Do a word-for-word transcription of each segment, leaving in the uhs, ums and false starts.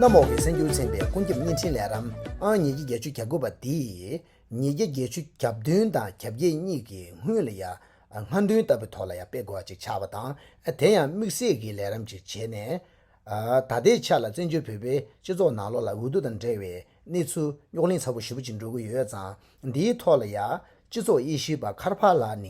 མོག་གི་གསར་འགྱུར་ཚན་པའི་ཀུན་ཁྱབ་བརྙན་འཕྲིན་ལས་རིམ་ཨང་ཉིས་བརྒྱ་བརྒྱད་ཅུ་གྱ་དགུ་པ་འདི་ཉིས་བརྒྱ་བརྒྱད་ཅུ་གྱ་བདུན་དང་གྱ་བརྒྱད་གཉིས་ཀྱི་སྔོན་ལ་ཡ་སྔ་འདོན་ལྟ་བུའི་ཐོག་ལ་ཡ་སྤེལ་དགོས་པ་ཅིག་ཆགས་པ་དང་། དེ་ཡང་དམིགས་བསལ་གྱི་ལས་རིམ་ཅིག་བྱས་ནས། ད་ལྟའི་ཆ་ལ་བཙན་བྱོལ་བོད་པའི་སྤྱི་ཚོགས་ནང་ལོགས་ལ་འོས་བསྡུ་དང་འབྲེལ་བའི་གནས་ཚུལ་རྙོག་གླེང་ཚ་པོ་ཞེ་པོ་ཅིག་འགྲོ་གི་ཡོད་ཙང་། འདིའི་ཐོག་ལ་ཡ་སྤྱི་ཚོགས་དབྱེ་ཞིབ་པ་མཁར་འཕགས་ལགས་ནས་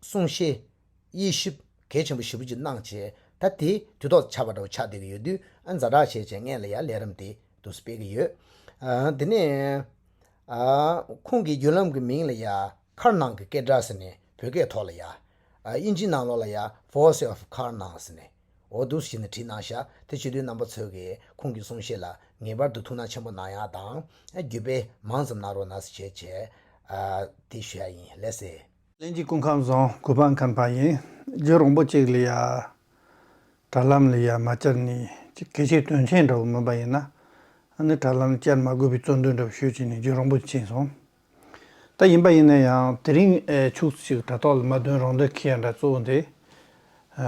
གསུང་བཤད་དབྱེ་ཞིབ་གལ་ཆེན་པོ་ཞེ་པོ་ཅིག་གནང་བྱས། ད་དེ་དུས་ཐོག་ཆགས་པ་འདྲ་བོ་ཆགས་བསྡད་ཀྱི་ཡོད་དུས། ཛ་དྲག་བྱས་བྱས་སྔོན་ལ་ཡ་ལས་རིམ་དེ་འདུག་སེ་སྤེལ་གྱི་ཡོད། དེ་ནས་ཁོང་གི་བརྒྱུད་ལམ་གྱི་མིང་ལ་ཡ་མཁར་ནང་གི་སྐད་སྒྲ་ཟེར་ནས་བོད་སྐད་ཐོག་ལ་ཡ། ཨ་དབྱིན་ཇི་ནང་ལོགས་ལ་ཡ་Voice of Karnal ཟེར་ནས་འོ་འདུག་སེ་བྱས་ནས་བྲིས་གནང་ཤག་དེ་བྱེད་དུས་རྣམ་པ་ཚོས་ཀྱིས་ཁོང་གི་གསུང་བཤད་ལ་ངེས་པར་དུ་ཐུགས་སྣང་ཆེན་པོ་གནང་ཡག་དང་། བརྒྱུད་སྤེལ་མང་ཙམ་གནང་རོགས་གནང་ཟེར་བྱས་བྱས་ཨ་དེ་ཞུ་ཡག་ཡིན། ལགས་སེ། ལྷན་རྒྱས་སྐུ་ཁམས་བཟང་། གུས་པ་མཁར་འཕགས་ཡིན། རྒྱུན་རིང་པོ་ཅིག་ལ་ཡ་དྲ་ལམ་ལ་ཡ་མ་བཅར་ནས་ཅིག་གལ་ཆེའི་དོན་ཆེན་འདྲ་བོ་མིན་པ་ཡིན་ན། ཨ་ནི་དྲ་ལམ་བཅར་མ་དགོས་པའི་བརྩོན་འགྲུས་འདྲ་བོ་ཞུས་བྱས་ནས་རྒྱུན་རིང་པོ་ཕྱིན་སོང་། ད་ཡིན་པ་ཡིན་ན་ཡང་དེ་རིང་ཨེ་ཕྱོགས་ཅིག་དྲ་ཐོག་ལ་མ་འདོན་རང་འདོད་ཁེལ་ཡ་འདྲ་གཙོ་བོ་དེ། ཨ་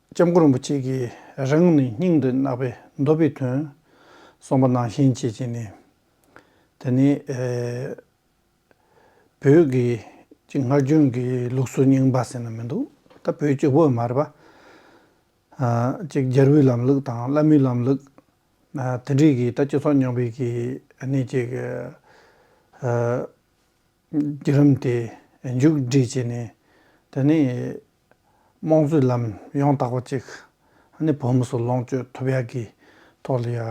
སྐྱབས་མགོན་རིན་པོ་ཆེ་གིས་རི་ངོ་ནས་སྙིང་དུ་བརྣག་པའི་འདོད་པའི་དོན་གསུངས་པ་ནང་བཞིན་བྱས་བྱས་ནས། དེ་ནས་ཨེ་བོད་ཀྱི་ཅིག་སྔར་བྱུང་གི་ལུགས་སྲོལ་རྙིང་པ་ཟེར་ན་མི་འདུག་ད་བོད་གཅིག་པོ་མ་རེད་པ། ཨ་ཅིག་རྒྱལ་པོའི་ལམ་ལུགས་དང་བླ་མའི་ལམ་ལུགས། ཨ་དེ་འདྲའི་གི་ད་སྤྱི་ཚོགས་རྙིང་པའི་གི་ཨ་ནི་ཅིག་ཨ་བརྒྱུད་རིམ་དེ་མཇུག་སྒྲིལ་བྱས་ནས། དེ་ནས་དམངས་གཙོའི་ལམ་ཡང་དག་པ་ཅིག་ཨ་ནི་བོད་མི་ཚོ་ལོངས་སྤྱོད་ཐུབ་ཡག་གི་ཐོག་ལ་ཡ།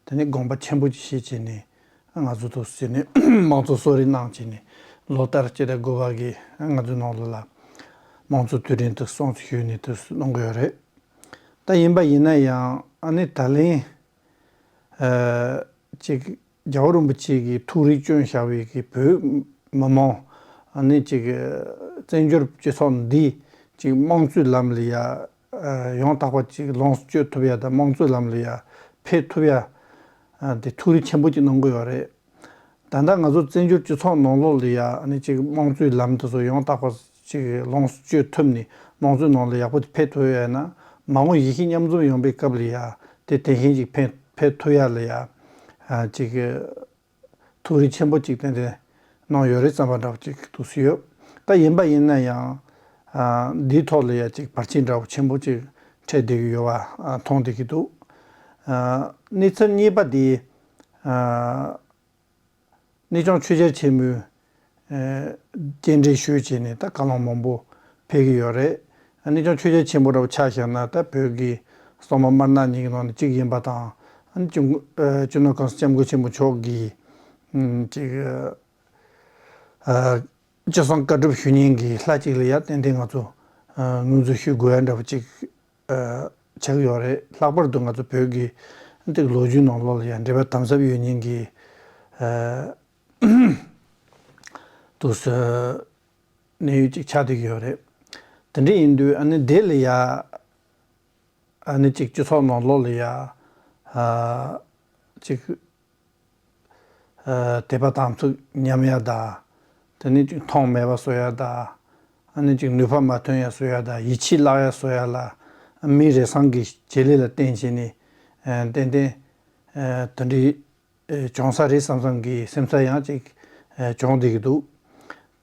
དེ་ནས་དགོངས་པ་ཆེན་པོ་ཅིག་བཞེས་བྱས་ནས། ང་ཚོ་འདུག་སེ་བྱས་ནས་དམངས་གཙོ་གསོལ་རས་གནང་བྱས་ནས། ལོ་ལྟར་སྤྱི་ཟླ་དགུ་པ་གི་ང་ཚོའི་ནང་ལོགས་ལ་དམངས་གཙོ་དུས་དྲན་དུ་སྲུང་བརྩི་ཞུས་ནས་དུ་གནང་གི་ཡོད་རེད། ད་ཡིན་པ་ཡིན་ན་ཡང་ཨ་ནི་ད་ལན་ཨ་ཅིག་རྒྱལ་བ་རིན་པོ་ཆེ་གིས་ཐུགས་རེ་བསྐྱོན་བཞག་པའི་གི་བོད་མི་མང་ཨ་ནི་ཅིག་བཙན་བྱོལ་སྤྱི་ཚོགས་འདི་ཅིག་དམངས་གཙོའི་ལམ་ལ་ཡ་ཨ་ཡང་དག་པ་ཅིག་ལོངས་སུ་སྤྱོད་ཐུབ་ཡ་དང་། དམངས་གཙོའི་ལམ་ལ་ཡ་ཕེབས་ཐུབ་ཡ་ཨ་དེ་ཐུགས་རེ་ཆེན་པོ་ཅིག་གནང་གི་ཡོད་རེད། ད་ལྟ་ང་ཚོ་བཙན་བྱོལ་སྤྱི་ཚོགས་ནང་ལོགས་ལ་ཡ་ཨ་ནི་ཅིག་དམངས་གཙོའི་ལམ་དེ་ཚོ་ཡང་དག་པ་ཅིག་ལོངས་སུ་སྤྱོད་ཐུབ་ནས་དམངས་གཙོའི་ནང་ལ་ཡག་པོ་ཕེབས་ཐུབ་ཡོད་ན། མ་འོངས་ཡེ་ཤུ་མཉམ་འཛོམས་ཡོང་པའི་སྐབས་ལ་ཡ་དེ་དེ་བཞིན་ཅིག་ཕེབས་ཕེབས་ཐུབ་ཡ་ལ་ཡ་ཨ་ཅིག་ཐུགས་རེ་ཆེན་པོ་ཅིག་ཏན་ཏན་གནང་ཡོད་རེད་བསམ་པ་འདྲ་པོ་ཅིག་འདུག་སེ་ཡོད། ད་ཡིན་པ་ཡིན་ན་ཡང་ཨ་འདིའི་ཐོག་ལ་ཡ་ཅིག་བར་ཆད་འདྲ་པོ་ཆེན་པོ་ཅིག་འཕྲད་བསྡད་ཀྱི་ཡོད་པ་ཨ་མཐོང་བསྡད་ཀྱི་འདུག་ཨ་གནས་ཚུལ་གཉིས་པ་དེ། ཨ་གནས་ཆུང་ཆོས་རྒྱལ་ཆེན་མོས་ཨ་རྟེན་འབྲེལ་ཞུས་བྱས་ནས་ད་བཀའ་བློན་མང་པོ་ཕེབས་ཀྱི་ཡོད་རེད། གནས་ཆུང་ཆོས་རྒྱལ་ཆེན་པོ་འདྲ་པོ་ཆ་བཞག་ན་ད་བོད་ཀྱི་སྲུང་མ་དམར་ནག་གཉིས་ཀྱི་ནང་ནས་གཅིག་ཡིན་པ་དང་། ཨ་ནི་སྤྱི་ཨ་སྤྱི་ནོར་གོང་ས་སྐྱབས་མགོན་ཆེན་པོ་མཆོག་གིས་ཨ་ཅིག་ཨ་སྤྱི་གསུམ་བཀའ་སྒྲུབ་ཞུ་མཁན་གྱི་ལྷ་གཅིག་ལ་ཡ་ཏན་ཏན་ང་ཚོ་ཨ་ངོས་འཛིན་ཞུ་དགོས་ཡ་འདྲ་པོ་ཅིག་ཨ་ཆགས་ཀྱི་ཡོད་རེད། ལྷག་པར་དུ་ང་ཚོ་བོད་ཀྱི་འདི་ལོ་རྒྱུས་ནང་ལོགས་ལ་ཡང་འབྲེལ་བ་དམ་ཟབ་ཡོད་མཁན་གྱི་ཨ་དུ་ས་གནས་ཡུལ་ཅིག་ཆགས་བསྡད་ཀྱི་ཡོད་རེད། དེ་འདྲ་ཡིན་དུས་ཨ་ནི་དེ་ལ་ཡ་ཨ་ནི་ཅིག་སྤྱི་ཚོགས་ནང་ལོགས་ལ་ཡ་ཨ་ཅིག་ཨ་དད་པ་དམ་ཚིག་ཉམས་ཡ་དང་། དེ་ནས་ཅིག་མཐོང་མེད་པ་བཟོ་ཡ་དང་། ཨ་ནི་ཅིག་ནུས་པ་མ་ཐོན་ཡ་བཟོ་ཡ་དང་། ཡིད་ཆེས་བརླག་ཡ་བཟོ་ཡ་ལ་མིའི་རེ་ཟུང་གི་བྱེད་ལས་ལ་བརྟེན་བྱས་ནས་ཨ་ཏན་ཏན་ཨ་དེ་འདྲའི་ཨ་བྱུང་ས་རེད་བསམ་བསམ་གྱི་སེམས་འཚབ་ཡང་ཅིག་ཨ་བྱུང་བསྡད་ཀྱི་འདུག་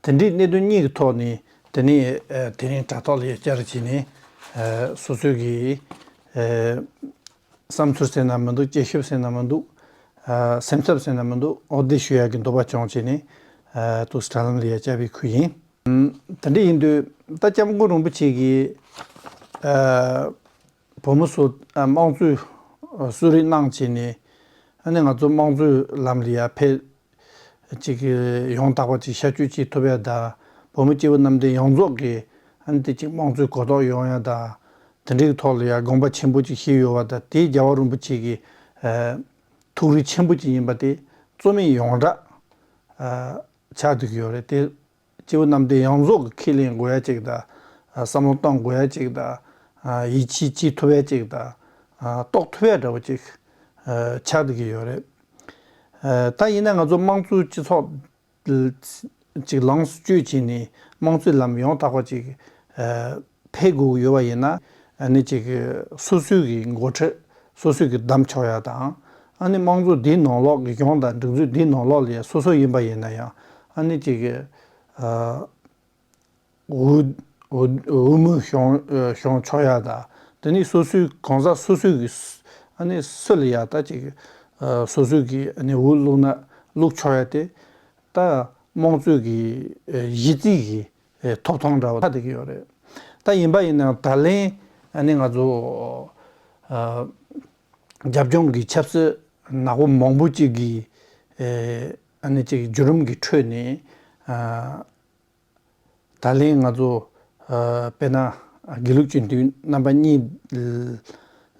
དེ་འདྲའི་གནད་དོན་གཉིས་ཀྱི་ཐོག་ནས་དེ་ནས་ཨ་དེ་རིང་དྲ་ཐོག་ལ་ཡ་བཅར་བྱས་ནས་ཨ་སོ་སོའི་གི་ཨ་བསམ་ཚུལ་ཟེར་ན་མི་འདུག་དཔྱད་ཞིབ་ཟེར་ན་མི་འདུག་ཨ་སེམས་འཚབ་ཟེར་ན་མི་འདུག་འོ་དེ་ཞུ་ཡག་གི་འདོད་པ་བྱུང་བྱས་ནས་ཨ་ཏོག་ཙམ་དྲ་ལམ་ལ་ཡ་བཅར་བའི་ཁུལ་ཡིན། ཨ་དེ་འདྲ་ཡིན་དུས་ད་སྐྱབས་མགོན་རིན་པོ་ཆེ་གིས་ཨ་བོད་མི་ཚོ་ཨ་དམངས་གཙོའི་གསོལ་རས་གནང་བྱས་ནས། ཨ་ནི་ང་ཚོ་དམངས་གཙོའི་ལམ་ལ་ཡ་ཕེབས་ཅིག་ཡང་དག་པ་ཅིག་ཤར་བསྐྱོད་བྱེད་ཐུབ་ཡ་དང་། བོད་མི་སྐྱེ་བོ་རྣམ་ལྡན་ཡོངས་རྫོགས་ཀྱིས་ཨ་ནི་དེ་ཅིག་དམངས་གཙོའི་གོ་རྟོགས་ཡོང་ཡ་དང་། དེ་འདྲའི་ཐོག་ལ་ཡ་དགོངས་པ་ཆེན་པོ་ཅིག་བཞེས་ཡོད་པ་དང་། དེ་རྒྱལ་བ་རིན་པོ་ཆེ་གི་ཨ་ཐུགས་རེ་ཆེན་པོ་ཅིག་ཡིན་པ་དེ་རྩོད་མེད་ཡོངས་གྲགས་ཨ་ཆགས་བསྡད་ཀྱི་ཡོད་རེད་དེ། སྐྱེ་བོ་རྣམ་ལྡན་ཡོངས་རྫོགས་ཀྱིས་ཁས་ལེན་དགོས་ཡ་ཅིག་དང་། བསམ་བློ་གཏོང་དགོས་ཡ་ཅིག་དང་། ཡིད་ཆེས་བྱེད་ཐུབ་ཡ་ཅིག་དང་། རྟོགས་ཐུབ་ཡ་འདྲ་བོ་ཅིག་ཆགས་བསྡད་ཀྱི་ཡོད་རེད། ད་ཡིན་ན་ང་ཚོ་དམངས་གཙོའི་སྤྱི་ཚོགས་ཅིག་ལོངས་སུ་སྤྱོད་བྱས་ནས་དམངས་གཙོའི་ལམ་ཡང་དག་པ་ཅིག་ཕེབས་དགོས་ཀྱི་ཡོད་པ་ཡིན་ན། ཨ་ནི་ཅིག་སོ་སོའི་གི་འགོ་ཁྲིད། སོ་སོས་ཀྱི་བདམས་ཆོག་ཡ་དང་། ཨ་ནི་དམངས་གཙོ་འདིའི་ནང་ལོགས་ཀྱི་གཞུང་དང་སྒྲིག་འཛུགས་འདིའི་ནང་ལོགས་ལ་ཡ་སོ་སོ་ཡིན་པ་ཡིན་ན་ཡང་། ཨ་ནི་ཅིག་གི་ཨ་འོས་འོས་འོས་མི་གཞུང་གཞུང་ཆོག་ཡ་དང་། དེ་ནི་སོ་སོའི་གང་ཟག་སོ་སོའི་གི་ཨ་ནི་སུ་ལ་ཡ་ད་ཅིག་ཨ་སོ་སོའི་གི་ཨ་ནི་འོས་བླུགས་ན་བླུགས་ཆོག་ཡ་དེ། ད་དམངས་གཙོའི་གི་ཨ་གཞི་རྩའི་གི་ཨ་ཐོབ་ཐང་འདྲ་བ་ཆགས་བསྡད་ཀྱི་ཡོད་རེད། ད་ཡིན་པ་ཡིན་ན་ད་ལན་ཨ་ནི་ང་ཚོ་ཨ་རྒྱབ་ལྗོངས་ཀྱི་ཆབ་སྲིད་ནག་པོ་མང་པོ་ཅིག་གི་ཨ་ནི་ཅིག་བརྒྱུད་རིམ་གྱི་ཁྲོད་ནས། ཨ་ད་ལན་ང་ཚོ་ཨ་དཔེར་ན་དགེ་ལུགས་སྤྱི་འཐུས་རྣམ་པ་གཉིས་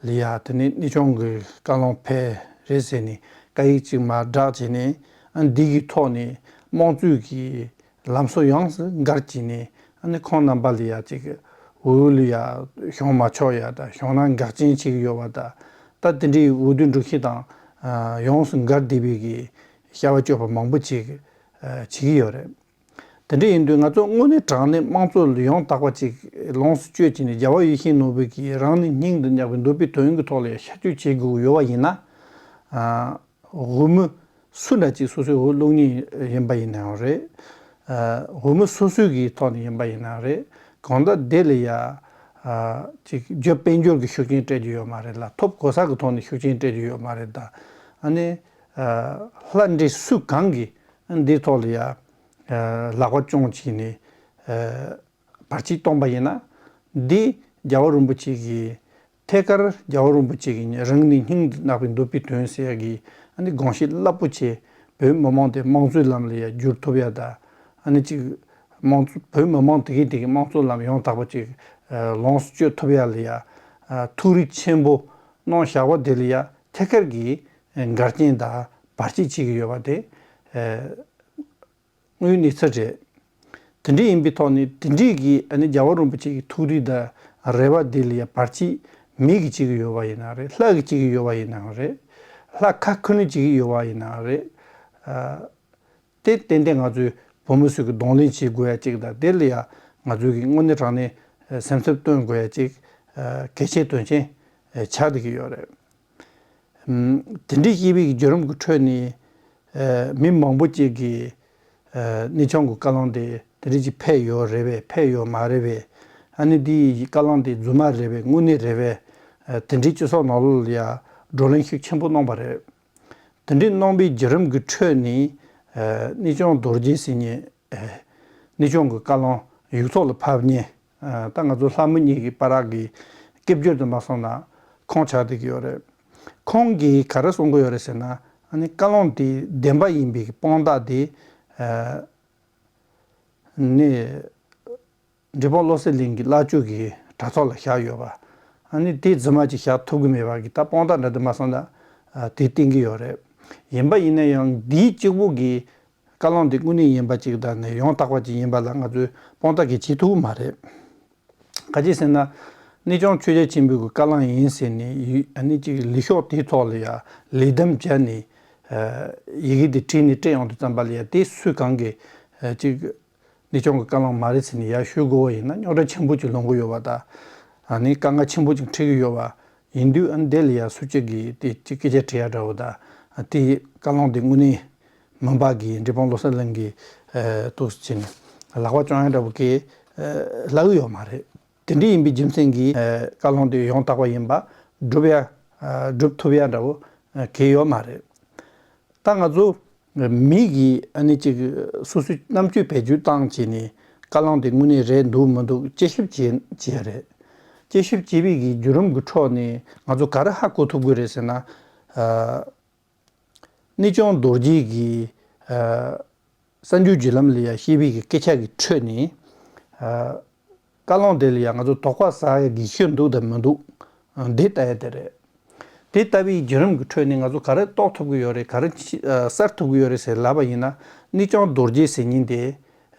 ལ་ཡ་དེ་ནས་གནས་ཆུང་གི་བཀའ་བློན་ཕེབས་རེད་ཟེར་ནས་བཀའ་ཡིག་ཅིག་མར་བསྒྲགས་བྱས་ནས། ཨ་འདི་གི་ཐོག་ནས་དམངས་གཙོའི་གི་ལམ་སྲོལ་ཡོངས་སུ་འགལ་བྱས་ནས། ཨ་ནི་ཁོང་རྣམ་པ་ལ་ཡ་ཅིག་འོས་ལ་ཡ་གཞུང་མ་ཆོག་ཡ་དང་། གཞུང་ནང་འགལ་རྐྱེན་བྱེད་ཀྱི་ཡོད་པ་དང་། ད་དེ་འདྲའི་འོས་བསྡུ་འགྲུལ་བཞུད་དང་ཨ་ཡོངས་སུ་འགལ་བསྡད་པའི་གི་བྱ་བ་སྤྱོད་པ་མང་པོ་ཅིག་ཨ་བྱེད་ཀྱི་ཡོད་རེད། དེ་འདྲ་ཡིན་དུས་ང་ཚོ་དངོས་གནས་དྲང་གནས་དམངས་གཙོ་ལ་ཡང་དག་པ་ཅིག་ལོངས་སུ་སྤྱོད་ཀྱི་ནས། རྒྱལ་བ་ཡིད་བཞིན་ནོར་བུ་གིས་རང་ནི་སྙིང་དུ་བརྣག་པའི་འདོད་པའི་དོན་གྱི་ཐོག་ལ་ཤར་བསྐྱོད་བྱེད་དགོས་ཀྱི་ཡོད་པ་ཡིན་ན། ཨ་འོས་མི་སུ་འདྲ་ཅིག་སོ་སོའི་འོས་བླུག་མཁན་ཡིན་པ་ཡིན་ནའང་རེད། ཨ་འོས་མི་སོ་སོའི་གི་ཐོག་ནས་ཡིན་པ་ཡིན་ནའང་རེད། གང་ལྟར་དེ་ལ་ཡ་ཨ་ཅིག་རྒྱུ་དཔལ་འབྱོར་གྱི་ཤུགས་རྐྱེན་སྤྲད་རྒྱུ་ཡོད་མ་རེད་ལ། ཐོབ་གོ་ས་གི་ཐོག་ནས་ཤུགས་རྐྱེན་སྤྲད་རྒྱུ་ཡོད་མ་རེད་ད། ཨ་ནི་ཨ་ལྷ་འདྲེ་སུ་གང་གིས་འདིའི་ཐོག་ལ་ཡ་ལག་པ་བརྐྱངས་བྱས་ནས་བར་ཆད་གཏོང་པ་ཡིན་ན། འདི་རྒྱལ་བ་རིན་པོ་ཆེ་གིས་ཐད་ཀར་རྒྱལ་བ་རིན་པོ་ཆེ་གིས་རང་ནི་སྙིང་དུ་བརྣག་པའི་འདོད་པའི་དོན་ཟེར་ཡ་གི་ཨ་ནི་དགོངས་བཞེད་རླབས་པོ་ཆེ། བོད་མི་མང་དེ་དམངས་གཙོའི་ལམ་ལ་ཡ་བསྒྱུར་ཐུབ་ཡ་དང་། ཨ་ནི་ཅིག་དམངས་གཙོ་བོད་མི་མང་དེ་གས་དེ་གས་དམངས་གཙོའི་ལམ་ཡང་དག་པ་ཅིག་ལོངས་སུ་སྤྱོད་ཐུབ་ཡ་ལ་ཡ་ཐུགས་རེ་ཆེན་པོ་གནང་བཞག་པ་དེ་ལ་ཡ་ཐད་ཀར་གྱི་འགལ་རྐྱེན་དང་བར་ཆད་བྱེད་ཀྱི་ཡོད་པ་དེ་དངོས་ཡོད་གནས་ཚུལ་རེད། དེ་འདྲ་ཡིན་པའི་ཐོག་ནས་དེ་འདྲའི་གི་ཨ་ནི་རྒྱལ་བ་རིན་པོ་ཆེ་གི་ཐུགས་རེ་དང་རེ་བ་དེ་ལ་ཡ་བར་ཆད་མི་གིས་བྱེད་ཀྱི་ཡོད་པ་ཡིན་ནའང་རེད། ལྷ་གིས་བྱེད་ཀྱི་ཡོད་པ་ཡིན་ནའང་རེད། ལྷ་ཁ་ཁུ་ནས་བྱེད་ཀྱི་ཡོད་པ་ཡིན་ནའང་རེད། ཨ་དེ་ཏན་ཏན་ང་ཚོའི་བོད་མི་ཚོས་ཀྱི་གདོང་ལེན་བྱེད་དགོས་ཡ་གཅིག་དང་། དེ་ལ་ཡ་ང་ཚོས་ཀྱི་དངོས་གནས་དྲང་གནས་སེམས་འཚབ་སྟོན་དགོས་ཡ་གཅིག་གལ་ཆེ་དོན་ཆེན་ཆགས་བསྡད་ཀྱི་ཡོད་རེད། ཨམ། དེ་འདྲའི་སྐྱེས་པའི་བརྒྱུད་རིམ་གྱི་ཁྲོད་ནས་ཨ་མི་མང་པོ་ཅིག་གིས་ཨ་གནས་ཆུང་གི་བཀའ་བློན་དེ་དེ་འདྲ་ཅིག་ཕེབས་ཡོད་རེད་པས། ཕེབས་ཡོད་མ་རེད་པས། ཨ་ནི་དེའི་བཀའ་བློན་དེ་རྫུན་མ་རེད་པས། དངོས་གནས་རེད་པས། ཨ་དེ་འདྲའི་སྤྱི་ཚོགས་ནང་ལོགས་ལ་ཡ་བགྲོ་གླེང་ཤུགས་ཆེན་པོ་གནང་བ་རེད། དེ་འདྲའི་གནང་པའི་བརྒྱུད་རིམ་གྱི་ཁྲོད་ནས་ཨ་གནས་ཆུང་རྡོ་རྗེ་ཟེར་མཁན། ཨ་གནས་ཆུང་གི་བཀའ་བློན་ཡིག་ཐོག་ལ་ཕབ་མཁན། ཨ་ད་ང་ཚོ་ལྷ་མི་གཉིས་ཀྱི་བར་གྱི་སྐད་སྒྱུར་དུ་མ་སོང་ན་ཁོང་ཆགས་བསྡད་ཀྱི་ཡོད་རེད། ཁོང་གིས་ག་རེ་གསུང་གི་ཡོད་རེད་ཟེར་ན། ཨ་ནི་བཀའ་བློན་དེ་བདེན་པ་ཡིན་པའི་དཔང་རྟགས་དེ་ཨ་ནི་འབྲས་སྤུངས་བློ་གསལ་གླིང་གི་བླ་བརྒྱུད་ཀྱི་གྲྭ་ཚོགས་ལ་བཞག་ཡོད་པ། ཨ་ནི་དེ་རྫུན་མ་ཅིག་བཞག་ཐུབ་ཀྱི་མེད་པ་གི་ད་དཔང་རྟགས་འདྲ་དུ་མ་སོང་ན་ཨ་དེ་བསྟན་གྱི་ཡོད་རེད། ཡིན་པ་ཡིན་ན་ཡང་འདིའི་གཅིག་པུ་གི་བཀའ་བློན་དེ་དངོས་གནས་ཡིན་པ་ཅིག་དང་ནི་ཡང་དག་པ་ཅིག་ཡིན་པ་ལ་ང་ཚོས་དཔང་རྟགས་ཀྱི་བྱེད་ཐུབ་ཀྱི་མ་རེད། ག་ཅི་ཟེར་ན། གནས་ཆུང་ཆོས་རྒྱལ་ཆེན་པོའི་གི་བཀའ་བློན་ཡིན་ཟེར་ནས་ཡུ་ཨ་ནི་ཅིག་ལས་ཤོག་དེའི་ཐོག་ལ་ཡ་ལས་བདམས་བྱས་ནས་ཨ་ཡི་གེ་དེ་བྲིས་ནས་སྤྲད་ཡོང་དུས་ཙམ་པ་ལ་ཡ་དེ་སུས་གང་གིས་ཨ་ཅིག་གནས་ཆུང་གི་བཀའ་བློན་མ་རེད་ཟེར་ནས་ཡར་ཞུ་དགོས་པ་ཡིན་ན་རྙོག་དྲ་ཆེན་པོ་ཅིག་ལངས་ཀྱི་ཡོད་པ་དང་། ཨ་ནི་དཀའ་ངལ་ཆེན་པོ་ཅིག་འཕྲད་ཀྱི་ཡོད་པ་ཡིན་དུས། ཨ་ནི་དེ་ལ་ཡ་སུ་གཅིག་གིས་དེ་ཅིག་སྐད་ཆ་དྲི་ཡ་འདྲ་བོ་དང་། དེ་བཀའ་བློན་དེ་དངོས་གནས་མིན་པ་གི་འབྲས་སྤུངས་བློ་གསལ་གླིང་གི་ཨ་ཐུགས་སུ་ཕྱིན་ནས་ལག་པ་བརྐྱང་ཡ་འདྲ་བོ་གི་ཨ་ལབ་ཀྱི་ཡོད་མ་རེད། དེ་འདྲ་ཡིན་པའི་རྒྱུ་མཚན་གྱིས་ཨ་བཀའ་བློན་དེ་ཡང་དག་པ་ཡིན་པ་སྒྲུབ་ཡ་ཨ་སྒྲུབ་ཐུབ་ཡ་འདྲ་བོ་ཨ་གང་ཡང་ཡོད་མ་རེད། ད་ང་ཚོ་མི་གིས་ཨ་ནི་ཅིག་སོ་སོའི་རྣམ་དཔྱོད་བེད་སྤྱོད་བཏང་བྱས་ནས་བཀའ་བློན་དེ་དངོས་གནས་རེད་འདུག་མི་འདུག་དཔྱད་ཞིབ་བྱེད་བྱེད་ཡ་རེད། དཔྱད་ཞིབ་བྱེད་པའི་གི་བརྒྱུད་རིམ་གྱི་ཁྲོད་ནས་ང་ཚོ་ག་རེ་ཧ་གོ་ཐུབ་ཀྱི་རེད་ཟེར་ན། ཨ་གནས་ཆུང་རྡོ་རྗེ་གིས་ཨ་གསར་འགྱུར་བརྒྱུད་ལམ་ལ་ཡ་བཤད་པའི་གི་སྐད་ཆ་གི་ཁྲོད་ནས། ཨ་བཀའ་བློན་དེ་ལ་ཡ་ང་ཚོ་དོགས་པ་ཟ་ཡ་གི་ཤོད་འདུག་དང་མི་འདུག་འདི་ལྟ་ཡ་དེ་རེད། དེ་ལྟ་བུའི་བརྒྱུད་རིམ་གྱི་ཁྲོད་ནས་ང་ཚོ་ག་རེ་རྟོགས་ཐུབ་ཀྱི་ཡོད་རེད། ག་རེ་ཕྱི་ཨ་གསལ་ཐུབ་ཀྱི་ཡོད་རེད་ཟེར་ལབ་པ་ཡིན་ན། གནས་ཆུང་རྡོ་རྗེ་ཟེར་མཁན་དེ།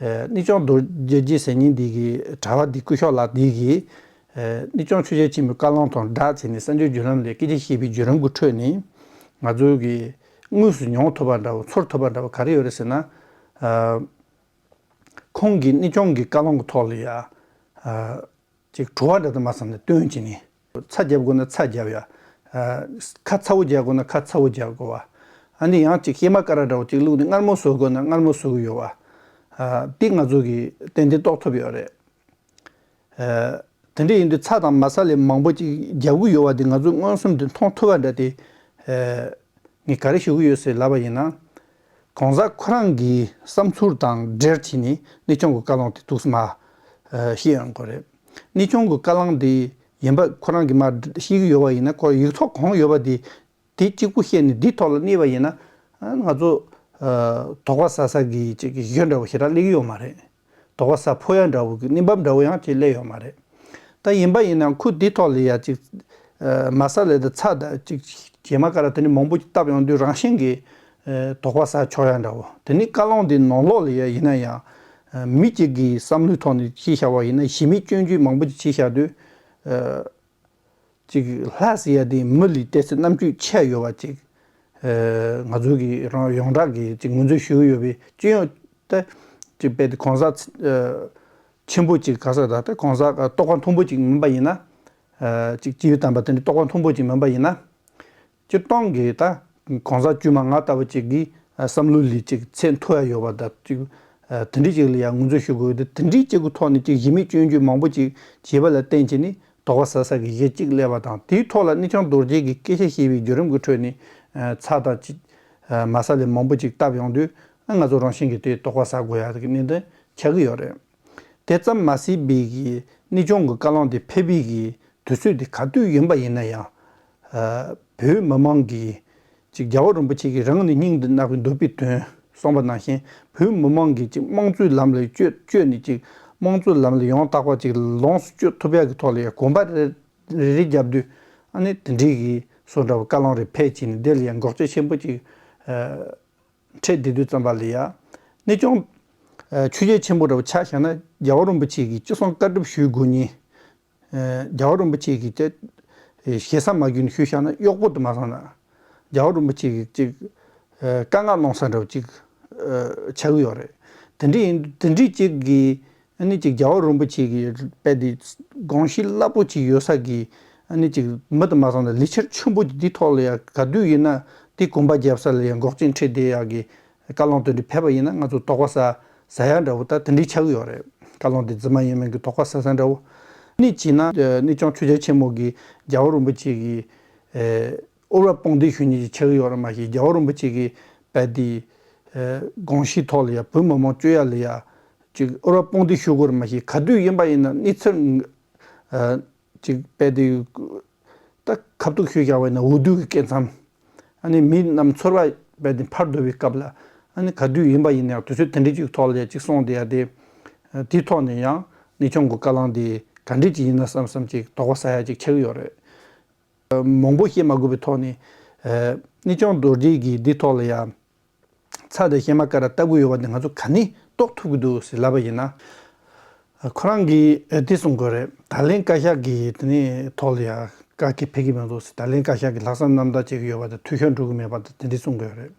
ཨ་གནས་ཆུང་རྡོ་རྗེ་ཟེར་མཁན་འདི་གི་གྲྭ་པ་འདི་སྐུ་ཞབས་ལགས་འདི་གིས་ཨ་གནས་ཆུང་ཆོས་རྒྱལ་ཆེན་པོའི་བཀའ་བློན་དང་སྦྲགས་བྱས་ནས་གསར་འགྱུར་བརྒྱུད་ལམ་ལས་སྐད་ཆ་བཤད་པའི་བརྒྱུད་རིམ་གྱི་ཁྲོད་ནས་ང་ཚོ་གིས་དངོས་སུ་མྱོང་ཐུབ་པ་འདྲ་བོ་ཚོར་ཐུབ་པ་འདྲ་བོ་ག་རེ་ཡོད་རེད་ཟེར་ན། ཨ་ཁོང་གིས་གནས་ཆུང་གི་བཀའ་བློན་གྱི་ཐོག་ལ་ཡ་ཨ་ཅིག་དྲི་བ་འདྲ་དུ་མ་བསམ་ནས་བཏོན་བྱས་ནས། ཚ་རྒྱབ་དགོས་ན་ཚ་རྒྱབ་ཡ། ཁ་ཚ་བོ་རྒྱག་དགོས་ན་ཁ་ཚ་བོ་རྒྱག་དགོས་པ། ཨ་ནི་ཡང་ཅིག་གཤེད་མ་ཀ་ར་འདྲ་བོ་ཅིག་བླུགས་ནས་མངར་མོ་བཟོ་དགོས་ན་མངར་མོ་བཟོ་གི་ཡོད་པ། དེ་ང་ཚོ་གིས་ཏན་ཏན་རྟོགས་ཐུབ་ཡོད་རེད། དེ་འདྲ་ཡིན་དུས་ཚྭ་དང་མ་ས་ལའི་མང་པོ་ཅིག་རྒྱག་གི་ཡོད་པ་འདི་ང་ཚོས་མངོན་སུམ་དུ་མཐོང་ཐུབ་པ་འདྲ་སྟེ། ངས་ག་རེ་ཞུ་གི་ཡོད་ཟེར་ལབ་པ་ཡིན་ན། གོང་ས་ཁོ་རང་གི་བསམ་ཚུལ་དང་འབྲེལ་བྱས་ནས་གནས་ཆུང་གི་བཀའ་བློན་དེ་འདུག་སེ་མར་བཤད་ཡོང་གི་རེད། གནས་ཆུང་གི་བཀའ་བློན་དེ་ཡིན་པ་ཁོ་རང་གིས་མར་བཤད་ཀྱི་ཡོད་པ་ཡིན་ན། ཁོ་ཡིག་ཐོག་གང་ཡོད་པ་དེ། དེ་གཅིག་པུ་བཤད་ནས་འདིའི་ཐོག་ལ་གནས་པ་ཡིན་ན། ང་ཚོ་དོགས་པ་ཟ་ས་གི་ཅིག་གཞི་འདྲ་བོ་ཞེ་དྲག་སླེབས་ཀྱི་ཡོད་མ་རེད། དོགས་པ་ཟ་ཕོད་ཡ་འདྲ་བོ་གི་གནས་བབ་འདྲ་བོ་ཡང་ཅིག་སླེབས་ཡོད་མ་རེད། ད་ཡིན་པ་ཡིན་ན་ཁོ་འདིའི་ཐོག་ལ་ཡ་ཅིག་མ་ས་ལ་དང་ཚྭ་དང་ཅིག་གཤེད་མ་ཀ་ར་དེ་འདྲ་མང་པོ་ཅིག་བཏབ་ཡོང་དུས་རང་བཞིན་གྱིས་དོགས་པ་ཟ་ཆོག་ཡ་འདྲ་བོ། དེ་ནི་བཀའ་བློན་དེ་ནང་ལོགས་ལ་ཡ་ཡིན་ན་ཡང་། མི་གཅིག་གི་བསམ་བློའི་ཐོག་ནས་ཅིག་བཤད་པ་ཡིན་ན་གཞི་མེད་སྐྱོན་བརྗོད་མང་པོ་ཅིག་བྱས་བཞག་དུས། ཅིག་ལྷ་ཟེར་ཡ་དེ་མི་ལས་ཏོག་ཙམ་རྣམ་དཔྱོད་ཆེ་ཡོད་པ་ཅིག་ང་ཚོ་གི་རང་ཡོངས་གྲགས་ཀྱི་ཅིག་ངོས་འཛིན་ཞུ་གི་ཡོད་པའི་སྤྱི་ཡོངས་ད་ཅིག་དཔེ་དེ་གོང་ས་ཆེན་པོ་ཅིག་ག་ས་ད་ད་གོང་ས་རྟོགས་པ་མཐོན་པོ་ཅིག་མིན་པ་ཡིན་ན། ཅིག་སྤྱི་བོ་དམ་པ་དེ་འདྲ་རྟོགས་པ་མཐོན་པོ་ཅིག་མིན་པ་ཡིན་ན། སྤྱིར་བཏང་གི་ད་གོང་ས་བཅུ་མ་ང་ལྟ་བུ་ཅིག་གི་བསམ་བློ་ལས་ཅིག་ཚད་མཐོ་ཡ་ཡོད་པ་དང་ཅིག་དེ་འདྲའི་ཅིག་ལ་ཡང་ངོས་འཛིན་ཞུ་དགོས་ཏེ། དེ་འདྲའི་ཅིག་གི་ཐོག་ནས་ཅིག་གཞི་མེད་སྐྱོན་བརྗོད་མང་པོ་ཅིག་བྱས་པ་ལ་བརྟེན་བྱས་ནས་དོགས་པ་ཟ་ས་གི་གཞི་གཅིག་སླེབས་པ་དང་། དེའི་ཐོག་ལ་གནས་ཆུང་རྡོ་རྗེ་གིས་སྐད་ཆ་བཤད་པའི་བརྒྱུད་རིམ་གྱི་ཁྲོད་ནས་ཚྭ་དང་ཅིག་མ་ས་ལ་མང་པོ་ཅིག་བཏབ་ཡོང་དུས་ང་ཚོ་རང་བཞིན་གྱིས་དེ་དོགས་པ་ཟ་དགོས་ཡ་གི་གནད་དོན་ཆགས་ཀྱི་ཡོད་རེད། དེ་ཙམ་མ་ཟད་པའི་གི་གནས་ཆུང་གི་བཀའ་བློན་དེ་ཕེབས་པའི་གི་དུས་ཚོད་དེ་ག་དུས་ཡིན་པ་ཡིན་ན་ཡང་། བོད་མི་མང་གིས་ཅིག་རྒྱལ་བ་རིན་པོ་ཆེ་གིས་རང་ནི་སྙིང་དུ་བརྣག་པའི་འདོད་པའི་དོན་གསུངས་པ་ནང་བཞིན། བོད་མི་མང་གིས་ཅིག་དམངས་གཙོའི་ལམ་ལ་བསྐྱོད་བསྐྱོད་ནས་ཅིག་དམངས་གཙོའི་ལམ་ལ་ཡང་དག་པ་ཅིག་ལོངས་སུ་སྤྱོད་ཐུབ་ཡ་གི་ཐོག་ལ་ཡང་གོམ་པ་རེ་རེ་རེ་བརྒྱབ་དུས། ཨ་ནི་དེ་འདྲའི་གི་སོ་འདྲ་བ་བཀའ་བློན་རེ་ཕེབས་བྱས་ནས་དེ་ལ་ཡང་འགོག་རྐྱེན་ཆེན་པོ་ཅིག་འཕྲད་བསྡད་དུས་ཙམ་པ་ལ་ཡ། གནས་ཆུང་ཆོས་རྒྱལ་ཆེན་པོ་འདྲ་བོ་ཆ་བཞག་ན་རྒྱལ་བ་རིན་པོ་ཆེ་གིས་ཅི་གསུང་བཀའ་སྒྲུབ་ཞུ་དགོས་ཉིན། རྒྱལ་བ་རིན་པོ་ཆེ་གིས་ཅི་ཞེ་ས་མ་གྱུར་ནས་ཞུས་བཞག་ན་གཡོག་པོ་དུ་མ་སོང་ན། རྒྱལ་བ་རིན་པོ་ཆེ་གིས་ཅིག་བཀའ་མངགས་གནང་ས་འདྲ་བོ་ཅིག་ཆགས་ཀྱི་ཡོད་རེད། དེ་འདྲ་ཡིན་དེ་འདྲའི་ཅིག་གིས། ཨ་ནི་ཅིག་རྒྱལ་བ་རིན་པོ་ཆེ་གི་དཔེ་དེ་དགོངས་གཞི་རླབས་པོ་ཅིག་ཡོད་ས་གི། ཨ་ནི་ཅིག་མི་དུ་མ་སོང་ན་ལས་འཆར་ཆེན་པོ་ཅིག་དེའི་ཐོག་ལ་ཡ་ག་དུས་ཡིན་ན་དེ་གོམ་པ་རྒྱབ་ས་ལ་ཡ་འགོག་རྐྱེན་འཕྲད་བསྡད་ཡ་གི་བཀའ་བློན་དེ་འདྲ་ཕེབས་པ་ཡིན་ན་ང་ཚོ་དོགས་པ་ཟ་ཟ་ཡ་འདྲ་བོ་ད་དེ་འདྲའི་ཆགས་ཀྱི་ཡོད་རེད། བཀའ་བློན་དེ་རྫུན་མ་ཡིན་མིན་གི་དོགས་པ་ཟ་ས་འདྲ་བོ། ཨ་ནི་བྱས་ན་གནས་ཆུང་ཆོས་རྒྱལ་ཆེན་མོ་གི་རྒྱལ་བ་རིན་པོ་ཆེ་གི་ཨོ་ར་དཔུང་སྡེ་ཞུ་མཁན་ཅིག་ཆགས་ཀྱི་ཡོད་རེད། མ་གཞི་རྒྱལ་བ་རིན་པོ་ཆེ་གི་དཔེ་དེ་དགོངས་གཞིའི་ཐོག་ལ་ཡ་བོད་མི་མང་སྐྱོབ་ཡ་ལ་ཡ། ཅིག་ཨོ་ར་དཔུང་སྡེ་ཞུ་དགོས་རེད། མ་གཞི་ག་དུས་ཡིན་པ་ཡིན་ན་གནས་ཚུལ་ཅིག་དཔེ་དེ་ད་ཁ་ཐུག་ཞུས་བཞག་པ་ཡིན་ན་འོས་བསྡུ་གི་སྐབས་མཚམས། ཨ་ནི་མི་རྣམས་ཚོར་བ་དཔེ་དེ་འཕར་འགྲོ་བའི་སྐབས་ལ། ཨ་ནི་ག་དུས་ཡིན་པ་ཡིན་ན་ཡང་དུས་ཚོད་དེ་འདྲའི་ཅིག་ཐོག་ལ་ཡ་ཅིག་གསུངས་བསྡད་ཡ་དེ། དེའི་ཐོག་ནས་ཡང་གནས་ཆུང་གི་བཀའ་བློན་དེ་ག་འདྲས་ཅིག་ཡིན་ན་བསམ་བསམ་ཅིག་དོགས་པ་ཟ་ཡ་ཅིག་ཆགས་ཀྱི་ཡོད་རེད། མང་པོ་བཤད་མ་དགོས་པའི་ཐོག་ནས། གནས་ཆུང་རྡོ་རྗེ་གིས་འདི་ཐོག་ལ་ཡ། ཚྭ་དང་གཤེད་མ་ཀ་ར་བཏབ་ཀྱི་ཡོད་པ་འདི་ང་ཚོ་ག་ནས་རྟོགས་ཐུབ་ཀྱི་འདུག་ཟེར་ལབ་པ་ཡིན་ན། ཁོ་རང་གིས་འདི་གསུང་གི་རེད། ད་ལན་བཀའ་ཤག་གིས་དེ་ནས་ཐོག་ལ་ཡ་བཀའ་ཁྱེད་ཕེབས་ཀྱི་མི་འདུག་ཟེར། ད་ལན་བཀའ་ཤག་གིས་ལྷག་བསམ་རྣམ་དག་བྱེད་ཀྱི་ཡོད་པ་དང་འཐུས་ཤོར་འགྲོ་གི་མེད་པ་དང་དེ་འདྲས་གསུང་གི་ཡོད་རེད།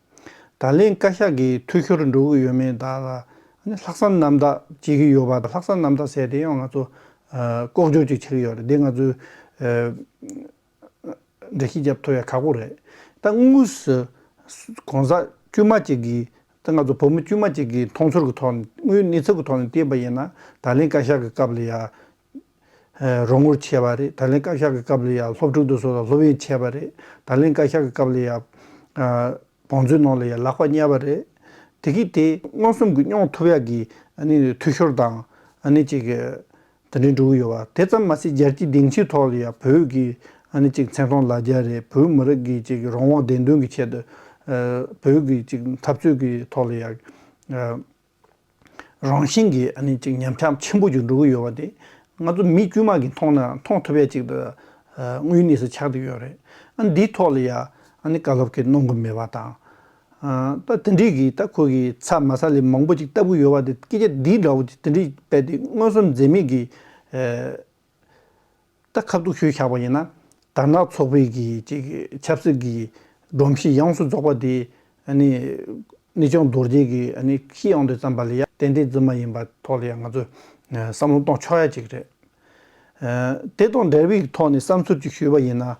ད་ལན་བཀའ་ཤག་གིས་འཐུས་ཤོར་འགྲོ་གི་ཡོད་མེད་དག་ལ་ལྷག་བསམ་རྣམ་དག་བྱེད་ཀྱི་ཡོད་པ་དང་། ལྷག་བསམ་རྣམ་དག་ཟེར་དེ་ཡང་ང་ཚོ་ལྐོག་ཇོ་ཅིག་བྱེད་ཀྱི་ཡོད་རེད། འདི་ང་ཚོས། འགྲེལ་བཤད་རྒྱབ་ཐུབ་ཡ་ཁག་པོ་རེད། ད་དངོས་སུ་གོང་ས་དཀྱུས་མ་གཅིག་གིས། ད་ང་ཚོ་བོད་མི་དཀྱུས་མ་གཅིག་གི་མཐོང་ཚུལ་གྱི་ཐོག་ནས་དངོས་ཡོད་གནས་ཚུལ་གྱི་ཐོག་ནས་བལྟས་པ་ཡིན་ན། ད་ལན་བཀའ་ཤག་གི་སྐབས་ལ་ཡ་རོགས་དངུལ་བྱས་པ་རེད། ད་ལན་བཀའ་ཤག་གི་སྐབས་ལ་ཡ་སློབ་ཕྲུག་དེ་ཚོ་ལ་སློབ་ཡོན་བྱས་པ་རེད། ད་ལན་བཀའ་ཤག་གི་སྐབས་ལ་ཡ་བང་མཛོད་ནང་ལ་ཡ་ལག་པ་བརྙས་པ་རེད། དེ་གིས་དེ་མངོན་སུམ་གྱིས་མྱོང་ཐུབ་ཡ་གི་ཨ་ནི་འཐུས་ཤོར་དང་ཨ་ནི་ཅིག་གི་དེ་འདྲའི་འགྲོ་གི་ཡོད་པ། དེ་ཙམ་མ་ཟད་རྒྱལ་སྤྱིའི་སྡིངས་ཆའི་ཐོག་ལ་ཡང་བོད་ཀྱི་ཨ་ནི་ཅིག་མཚན་མཐོང་ལ་རྒྱ་རེད། བོད་མི་རིགས་ཀྱི་ཅིག་རང་དབང་བདེན་དོན་གྱི་ཆེད་དུ། ཨ། བོད་ཀྱི་ཅིག་འཐབ་རྩོད་ཀྱི་ཐོག་ལ་ཡང་། ཨ། རང་བཞིན་གྱིས་ཨ་ནི་ཅིག་ཉམས་ཆག་ཆེན་པོ་ཅིག་འགྲོ་གི་ཡོད་པ་དེ་ང་ཚོ་མི་དཀྱུས་མ་གིས་མཐོང་ན་མཐོང་ཐུབ་ཡ་ཅིག་ཏུ། ཨ། དངོས་ཡོད་གནས་ཚུལ་ཆགས་བསྡད་ཡོད་རེད། ཨ། འདིའི་ཐོག་ལ་ཡང་ཨ་ནི་བཀའ་སློབ་ཀྱི་གནང་གི་མེད་པ་དང་། ཨ། ད་དེ་འདྲའི་གི་ད་ཁོ་གི་ཚྭ་མ་ས་ལ་མང་པོ་ཅིག་བཏབ་གི་ཡོད་པ་དེ། སྐད་ཆ་འདི་འདྲ་བོ་ཅིག་དེ་འདྲའི་དཔེ་དེ་མངོན་སུམ་འཛེམ་མེད་ཀྱི། ཨེ། ད་ཁ་ཐུག་ཞུས་བཞག་པ་ཡིན་ན། དར་ནག་ཚོགས་པའི་གི་ཅིག་ཆབ་སྲིད་ཀྱི་སྒྲོམ་གཞི་ཡོངས་སུ་རྫོགས་པ་དེ་ཨ་ནི་གནས་ཆུང་རྡོ་རྗེ་གིས་ཨ་ནི་ཤེས་ཡོང་དུས་ཙམ་པ་ལ་ཡ་ཏན་ཏན་རྫུན་མ་ཡིན་པ་ཐོག་ལ་ཡ་ང་ཚོས་བསམ་བློ་གཏོང་ཆོག་ཡ་ཅིག་རེད། ཨ། དེ་དང་འབྲེལ་བའི་ཐོག་ནས་བསམ་ཚུལ་ཅིག་ཞུས་པ་ཡིན་ན།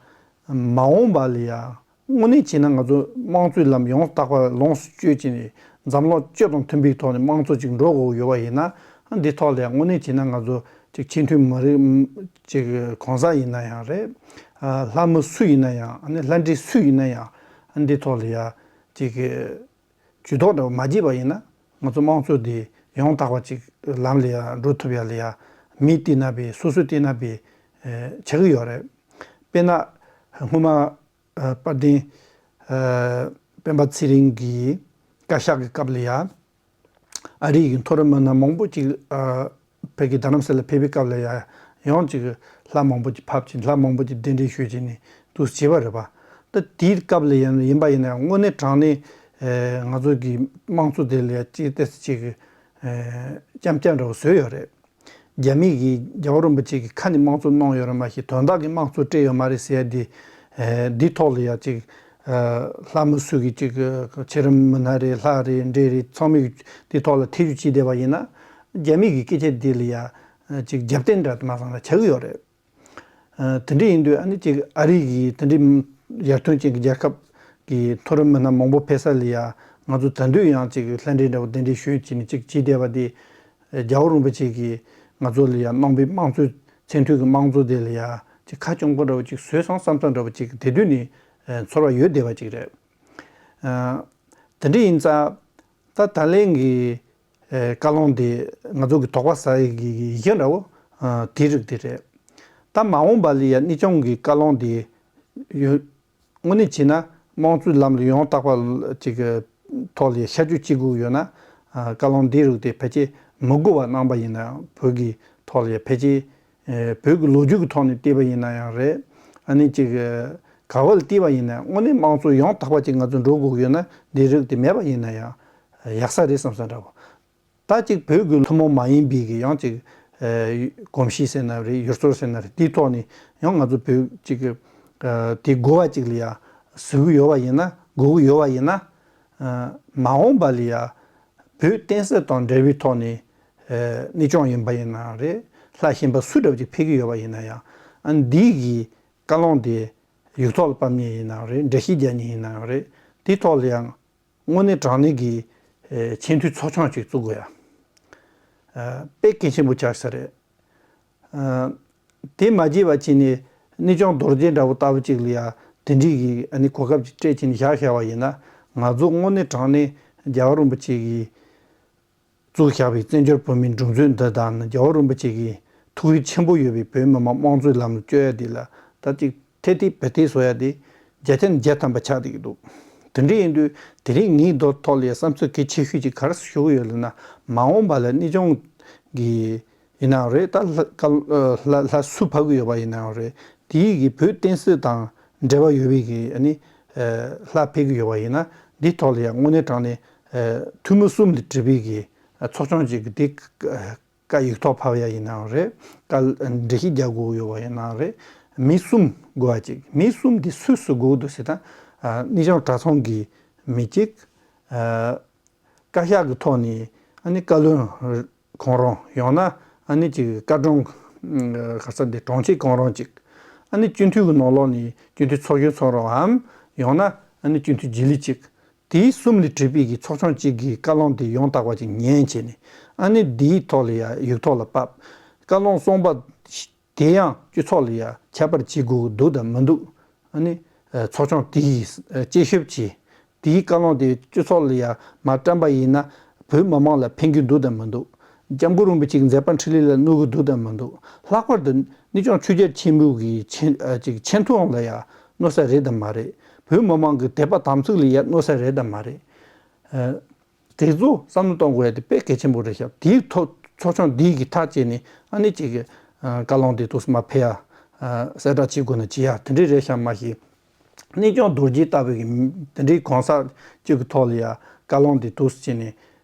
མ་འོངས་པ་ལ་ཡང་དངོས་གནས་བྱས་ན་ང་ཚོ་དམངས་གཙོའི་ལམ་ཡང་དག་པ་ལོངས་སུ་སྤྱོད་ཀྱི་ནས་འཛམ་གླིང་སྤྱི་དང་མཐུན་པའི་ཐོག་ནས་དམངས་གཙོ་ཅིག་འགྲོ་དགོས་ཡོད་པ་ཡིན་ན། འདི་ཐོག་ལ་ཡང་དངོས་གནས་བྱས་ན་ང་ཚོ་ཅིག་ཆེས་མཐོའི་མི་རིགས་ཅིག་གོང་ས་ཡིན་ན་ཡང་རེད། ལྷ་མི་སུ་ཡིན་ན་ཡང་ལྷ་འདྲེ་སུ་ཡིན་ན་ཡང་འདི་ཐོག་ལ་ཡང་ཅིག་ཇུས་གཏོགས་འདྲ་བོ་མ་བྱས་པ་ཡིན་ན། ང་ཚོ་དམངས་གཙོ་འདི་ཡང་དག་པ་ཅིག་ལམ་ལ་ཡ་འགྲོ་ཐུབ་ཡ་ལ་ཡ་མི་བལྟས་ན་བས་སོ་སོ་བལྟས་ན་བས་ཆགས་ཀྱི་ཡོད་རེད། དཔེར་ན་སྔོན་མ་དཔལ་ལྡན་སྤེན་པ་ཚེ་རིང་གི་བཀའ་ཤག་གི་སྐབས་ལ་ཡ་ཨ་རི་གི་མཐོ་རིམ་མི་སྣ་མང་པོ་ཅིག་བོད་ཀྱི་རྡ་རམ་ས་ལ་ཕེབས་པའི་སྐབས་ལ་ཡང་ཡང་ཅིག་ལྷ་མང་པོ་ཅིག་ཕབ་ཅིང་ལྷ་མང་པོ་ཅིག་གདན་འདྲེན་ཞུས་ཅིང་ནས་འདུག་བྱས་པ་རེད་པ། ད་དེའི་སྐབས་ལ་ཡང་ཡིན་པ་ཡིན་ན་ཡང་དངོས་གནས་དྲང་གནས་ང་ཚོ་གི་དམངས་གཙོ་དེ་ལ་ཡང་ཅིག་ཏོག་ཙམ་ཅིག་ལྕམ་སྐྱ་འདྲ་བོ་བཟོས་ཡོད་རེད། རྒྱ་མི་གིས་རྒྱལ་བ་རིན་པོ་ཆེ་གི་ཁ་ནས་དམངས་གཙོ་གནང་ཡོད་རེད་མ་གཞི་དོན་དག་གི་དམངས་གཙོ་སྤྲད་ཡོད་མ་རེད་ཟེར་ཡ་དེ། འདི་ཐོག་ལ་ཡ་ཅིག་ལྷ་མི་སུ་གི་ཅིག་ཆེ་རིམ་མི་སྣ་རེད་ལྷ་རེད་འདྲེ་རེད་ཚང་མས་འདི་ཐོག་ལ་ཐེ་བྱུས་བྱས་བསྡད་པ་ཡིན་ན། རྒྱ་མི་གི་སྐད་ཆ་འདི་ལ་ཡ་ཅིག་རྒྱབ་རྟེན་འདྲ་དུ་མ་སོང་ལ་ཆགས་ཀྱི་ཡོད་རེད། དེ་འདྲ་ཡིན་དུས་ཨ་ནི་ཅིག་ཨ་རི་གི་དེ་འདྲའི་ཡར་ཐོན་ཅན་གྱི་རྒྱལ་ཁབ་ཀྱི་མཐོ་རིམ་མི་སྣ་མང་པོ་ཕེབས་ས་ལ་ཡ་ང་ཚོ་ད་དུང་ཡང་ཅིག་ལྷ་འདྲེ་འདྲ་བོ་གདན་འདྲེན་ཞུས་བྱས་ནས་ཅིག་བྱས་བསྡད་པ་དེ། རྒྱལ་བ་རིན་པོ་ཆེ་གིས་ང་ཚོ་ལ་ཡང་གནང་པའི་དམངས་གཙོའི་ཚད་མཐོའི་གི་དམངས་གཙོ་དེ་ལ་ཡང་ཅིག་ཁ་སྐྱོང་པོ་འདྲ་བོ་ཅིག་བཟོས་སོང་བསམ་བསམ་འདྲ་བོ་ཅིག་དེ་དུས་ནས་ཚོར་བ་ཡོད་བསྡད་པ་ཅིག་རེད། དེ་འདྲ་ཡིན་ཙང་ད་ད་ལན་གི་བཀའ་བློན་དེ་ང་ཚོ་གི་དོགས་པ་ཟ་ཡི་གི་གཞི་འདྲ་བོ་དེ་རིགས་དེ་རེད། ད་མ་འོངས་པ་ལ་ཡང་གནས་སྐྱོང་གི་བཀའ་བློན་དེ་ཡོད། དངོས་གནས་བྱས་ན་དམངས་གཙོའི་ལམ་ལུགས་ཡང་དག་པ་ཅིག་གི་ཐོག་ལ་ཤར་བསྐྱོད་བྱེད་དགོས་ཡོད་ན། བཀའ་བློན་འདི་རིགས་དེ་ཕལ་ཆེར་མི་དགོས་པ་གནང་པ་ཡིན་ན་ཡང་བོད་ཀྱི་ཐོག་ལ་ཕལ་ཆེར་བོད་ཀྱི་ལོ་རྒྱུས་ཀྱི་ཐོག་ནས་བལྟས་པ་ཡིན་ན་ཡང་རེད། ཨ་ནི་ཅིག་ག་བ་ལ་བལྟས་པ་ཡིན་ན་དངོས་གནས་དམངས་གཙོ་ཡང་དག་པ་ཅིག་ང་ཚོ་འགྲོ་དགོས་ཡོད་ན་འདི་རིགས་དེ་མེད་པ་ཡིན་ན་ཡང་ཡག་ས་རེད་བསམ་ས་འདྲ་བོ། ད་ཅིག་བོད་ཀྱི་ཐུན་མོང་མ་ཡིན་པའི་གི་ཡང་ཅིག་ཨ་གོམས་གཤིས་ཟེར་ན་རེད་ཡུལ་སྲོལ་ཟེར་ན་རེད་དེའི་ཐོག་ནས་ཡང་ང་ཚོ་བོད་ཅིག་གི་ཨ་དེ་དགོས་པ་ཅིག་ལ་ཡ་ཟེར་གི་ཡོད་པ་ཡིན་ན་དགོས་གི་ཡོད་པ་ཡིན་ན། ཨ་མ་འོངས་པ་ལ་ཡ་བོད་བསྟན་སྲིད་དང་འབྲེལ་བའི་ཐོག་ནས་ཨ་གནས་སྐྱོང་ཡིན་པ་ཡིན་ན་རེད་ལྷ་ཞན་པ་སུ་འདྲ་བ་ཅིག་ཕེབས་གི་ཡོད་པ་ཡིན་ན་ཡང་ཨ་འདི་གི་བཀའ་བློན་དེ་ཡིག་ཐོག་ལ་ཕབ་མཁན་ཡིན་ན་རེད་འགྲེལ་བཤད་རྒྱག་མཁན་ཡིན་ན་རེད་དེའི་ཐོག་ལ་ཡང་། དངོས་གནས་དྲང་གནས་ཀྱི་ཨེ་ཆེས་མཐོའི་ཚོགས་ཆུང་ཅིག་བཙུགས་དགོས་ཡ། ཨེ་དཔེ་གལ་ཆེན་པོ་ཆགས་ས་རེད། ཨེ་དེ་མ་བརྗེད་པ་བྱས་ནས་གནས་སྐྱོང་རྡོ་རྗེ་འདྲ་བོ་ལྟ་བུ་ཅིག་ལ་ཡ་དེ་འདྲའི་གི་ཨ་ནི་གོ་སྐབས་ཅིག་སྤྲད་བྱས་ནས་བཞག་བཞག་པ་ཡིན་ན་ང་ཚོ་དངོས་གནས་དྲང་གནས་རྒྱལ་བ་རིན་པོ་ཆེ་གིས་བཙུགས་བཞག་པའི་བཙན་བྱོལ་བོད་མིའི་སྒྲིག་འཛུགས་འདི་དང་ནི་རྒྱལ་བ་རིན་པོ་ཆེ་གི་ཐུགས་རེ་ཆེན་པོ་ཡོད་པའི་བོད་མི་མང་དམངས་གཙོའི་ལམ་ལ་བསྐྱོད་ཡ་འདི་ལ་ད་ཅིག་ཐེ་ཐིག་བེ་ཐིག་བཟོ་ཡ་དེ་བརྒྱ་ཆ་ནས་བརྒྱ་ཐམ་པ་ཆགས་བསྡད་ཀྱི་འདུག་དེ་འདྲ་ཡིན་དུས་དེ་རིང་ངའི་མདོ་ཐོག་ལ་ཡ་བསམ་ཚུལ་གལ་ཆེ་ཤོས་ཅིག་ག་རེ་ཞུ་གི་ཡོད་ལབ་ན་མ་འོངས་པ་ལ་གནས་སྐྱོང་གི་ཡིན་ནའང་རེད་ད་ལྷ་ལྷ་ལྷ་སུ་ཕབ་གི་ཡོད་པ་ཡིན་ནའང་རེད་དེའི་གི་བོད་བསྟན་སྲིད་དང་འབྲེལ་བ་ཡོད་པའི་གི་ཨ་ནི་ལྷ་ཕེབས་གི་ཡོད་པ་ཡིན་ན་འདི་ཐོག་ལ་ཡ་དངོས་གནས་དྲང་གནས་ཐུན་མོང་གསུམ་ལས་གྲུབ་པའི་གི་ཚོགས་ཆུང་ཅིག་གི་དེ། བཀའ་ཡིག་ཐོག་ཕབ་ཡ་ཡིན་ནའང་རེད། བཀའ་འགྲེལ་བཤད་རྒྱག་དགོས་ཡོད་པ་ཡིན་ནའང་རེད། མི་གསུམ་དགོས་པ་ཅིག་མི་གསུམ་འདི་སུ་སུ་དགོས་འདུག་ཟེར་ད། ཨ་གནས་སྐྱོང་གྲྭ་ཚང་གི་མི་གཅིག་ཨ་བཀའ་ཤག་གི་ཐོག་ནས་ཨ་ནི་བཀའ་བློན་ཁོང་རང་ཡང་ན་ཨ་ནི་ཅིག་བཀའ་དྲུང་ག་ས་འདི་དྲུང་ཆེ་ཁོང་རང་ཅིག་ཨ་ནི་སྤྱི་འཐུས་ཀྱི་ནང་ལོགས་ནས་སྤྱི་འཐུས་ཚོགས་གཞོན་ཚོ་རང་འམ་ཡང་ན་ཨ་ནི་སྤྱི་འཐུས་རྗེས་ལུས་ཅིག་དེའི་གསུམ་ལས་གྲུབ་པའི་གི་ཚོགས་ཆུང་གཅིག་གིས་བཀའ་བློན་དེ་ཡང་དག་པ་ཅིག་ཉན་བྱས་ནས་ཨ་ནི་དེའི་ཐོག་ལ་ཡ་ཡིག་ཐོག་ལ་ཕབ། བཀའ་བློན་གསུམ་པ་དེ་ཡང་སྤྱི་ཚོགས་ལ་ཡ་ཁྱད་པར་བྱེད་དགོས་ཀྱི་འདུག་དང་མི་འདུག་ཨ་ནི་ཚོགས་ཆུང་དེ་ཡིས་དཔྱད་ཞིབ་བྱས། དེའི་བཀའ་བློན་དེ་སྤྱི་ཚོགས་ལ་ཡ་མར་བཀྲམ་པ་ཡིན་ན་བོད་མི་མང་ལ་ཕན་གྱི་འདུག་དང་མི་འདུག་སྐྱབས་མགོན་རིན་པོ་ཆེའི་མཛད་པ་འཕྲིན་ལས་ལ་གནོད་ཀྱི་འདུག་དང་མི་འདུག་ལྷག་པར་དུ་གནས་སྐྱོང་ཆོས་རྒྱལ་ཆེན་པོ་གི་ཆེ་ཨ་ཅིག་ཆེ་མཐོང་ལ་ཡ་གནོད་ས་རེད་དམ་མ་རེད། བོད་མི་མང་གི་དད་པ་དམ་ཚིག་ལ་ཡ་གནོད་ས་རེད་དམ་མ་རེད། ཨ་དེ་ཚོ་བསམ་བློ་གཏོང་དགོས་ཡ་དེ་དཔེ་གལ་ཆེན་པོ་རེད་ཤག་དེའི་ཐོག་ཚོགས་ཆུང་འདིའི་གི་ཐག་བཅད་ནས་ཨ་ནི་ཅིག་གི་ཨ་བཀའ་བློན་དེ་ཏོག་ཙམ་མར་ཕེབས་ཡ་ཨ་གསལ་བསྒྲགས་བྱེད་དགོས་ན་བྱེད་ཡ་དེ་འདྲས་རེད་ཤག་མ་གཞི། གནས་སྐྱོང་རྡོ་རྗེ་ལྟ་བུའི་གི་དེ་འདྲའི་གང་ཟག་ཅིག་གི་ཐོག་ལ་ཡ་བཀའ་བློན་དེ་འདུག་སེ་བྱས་ནས་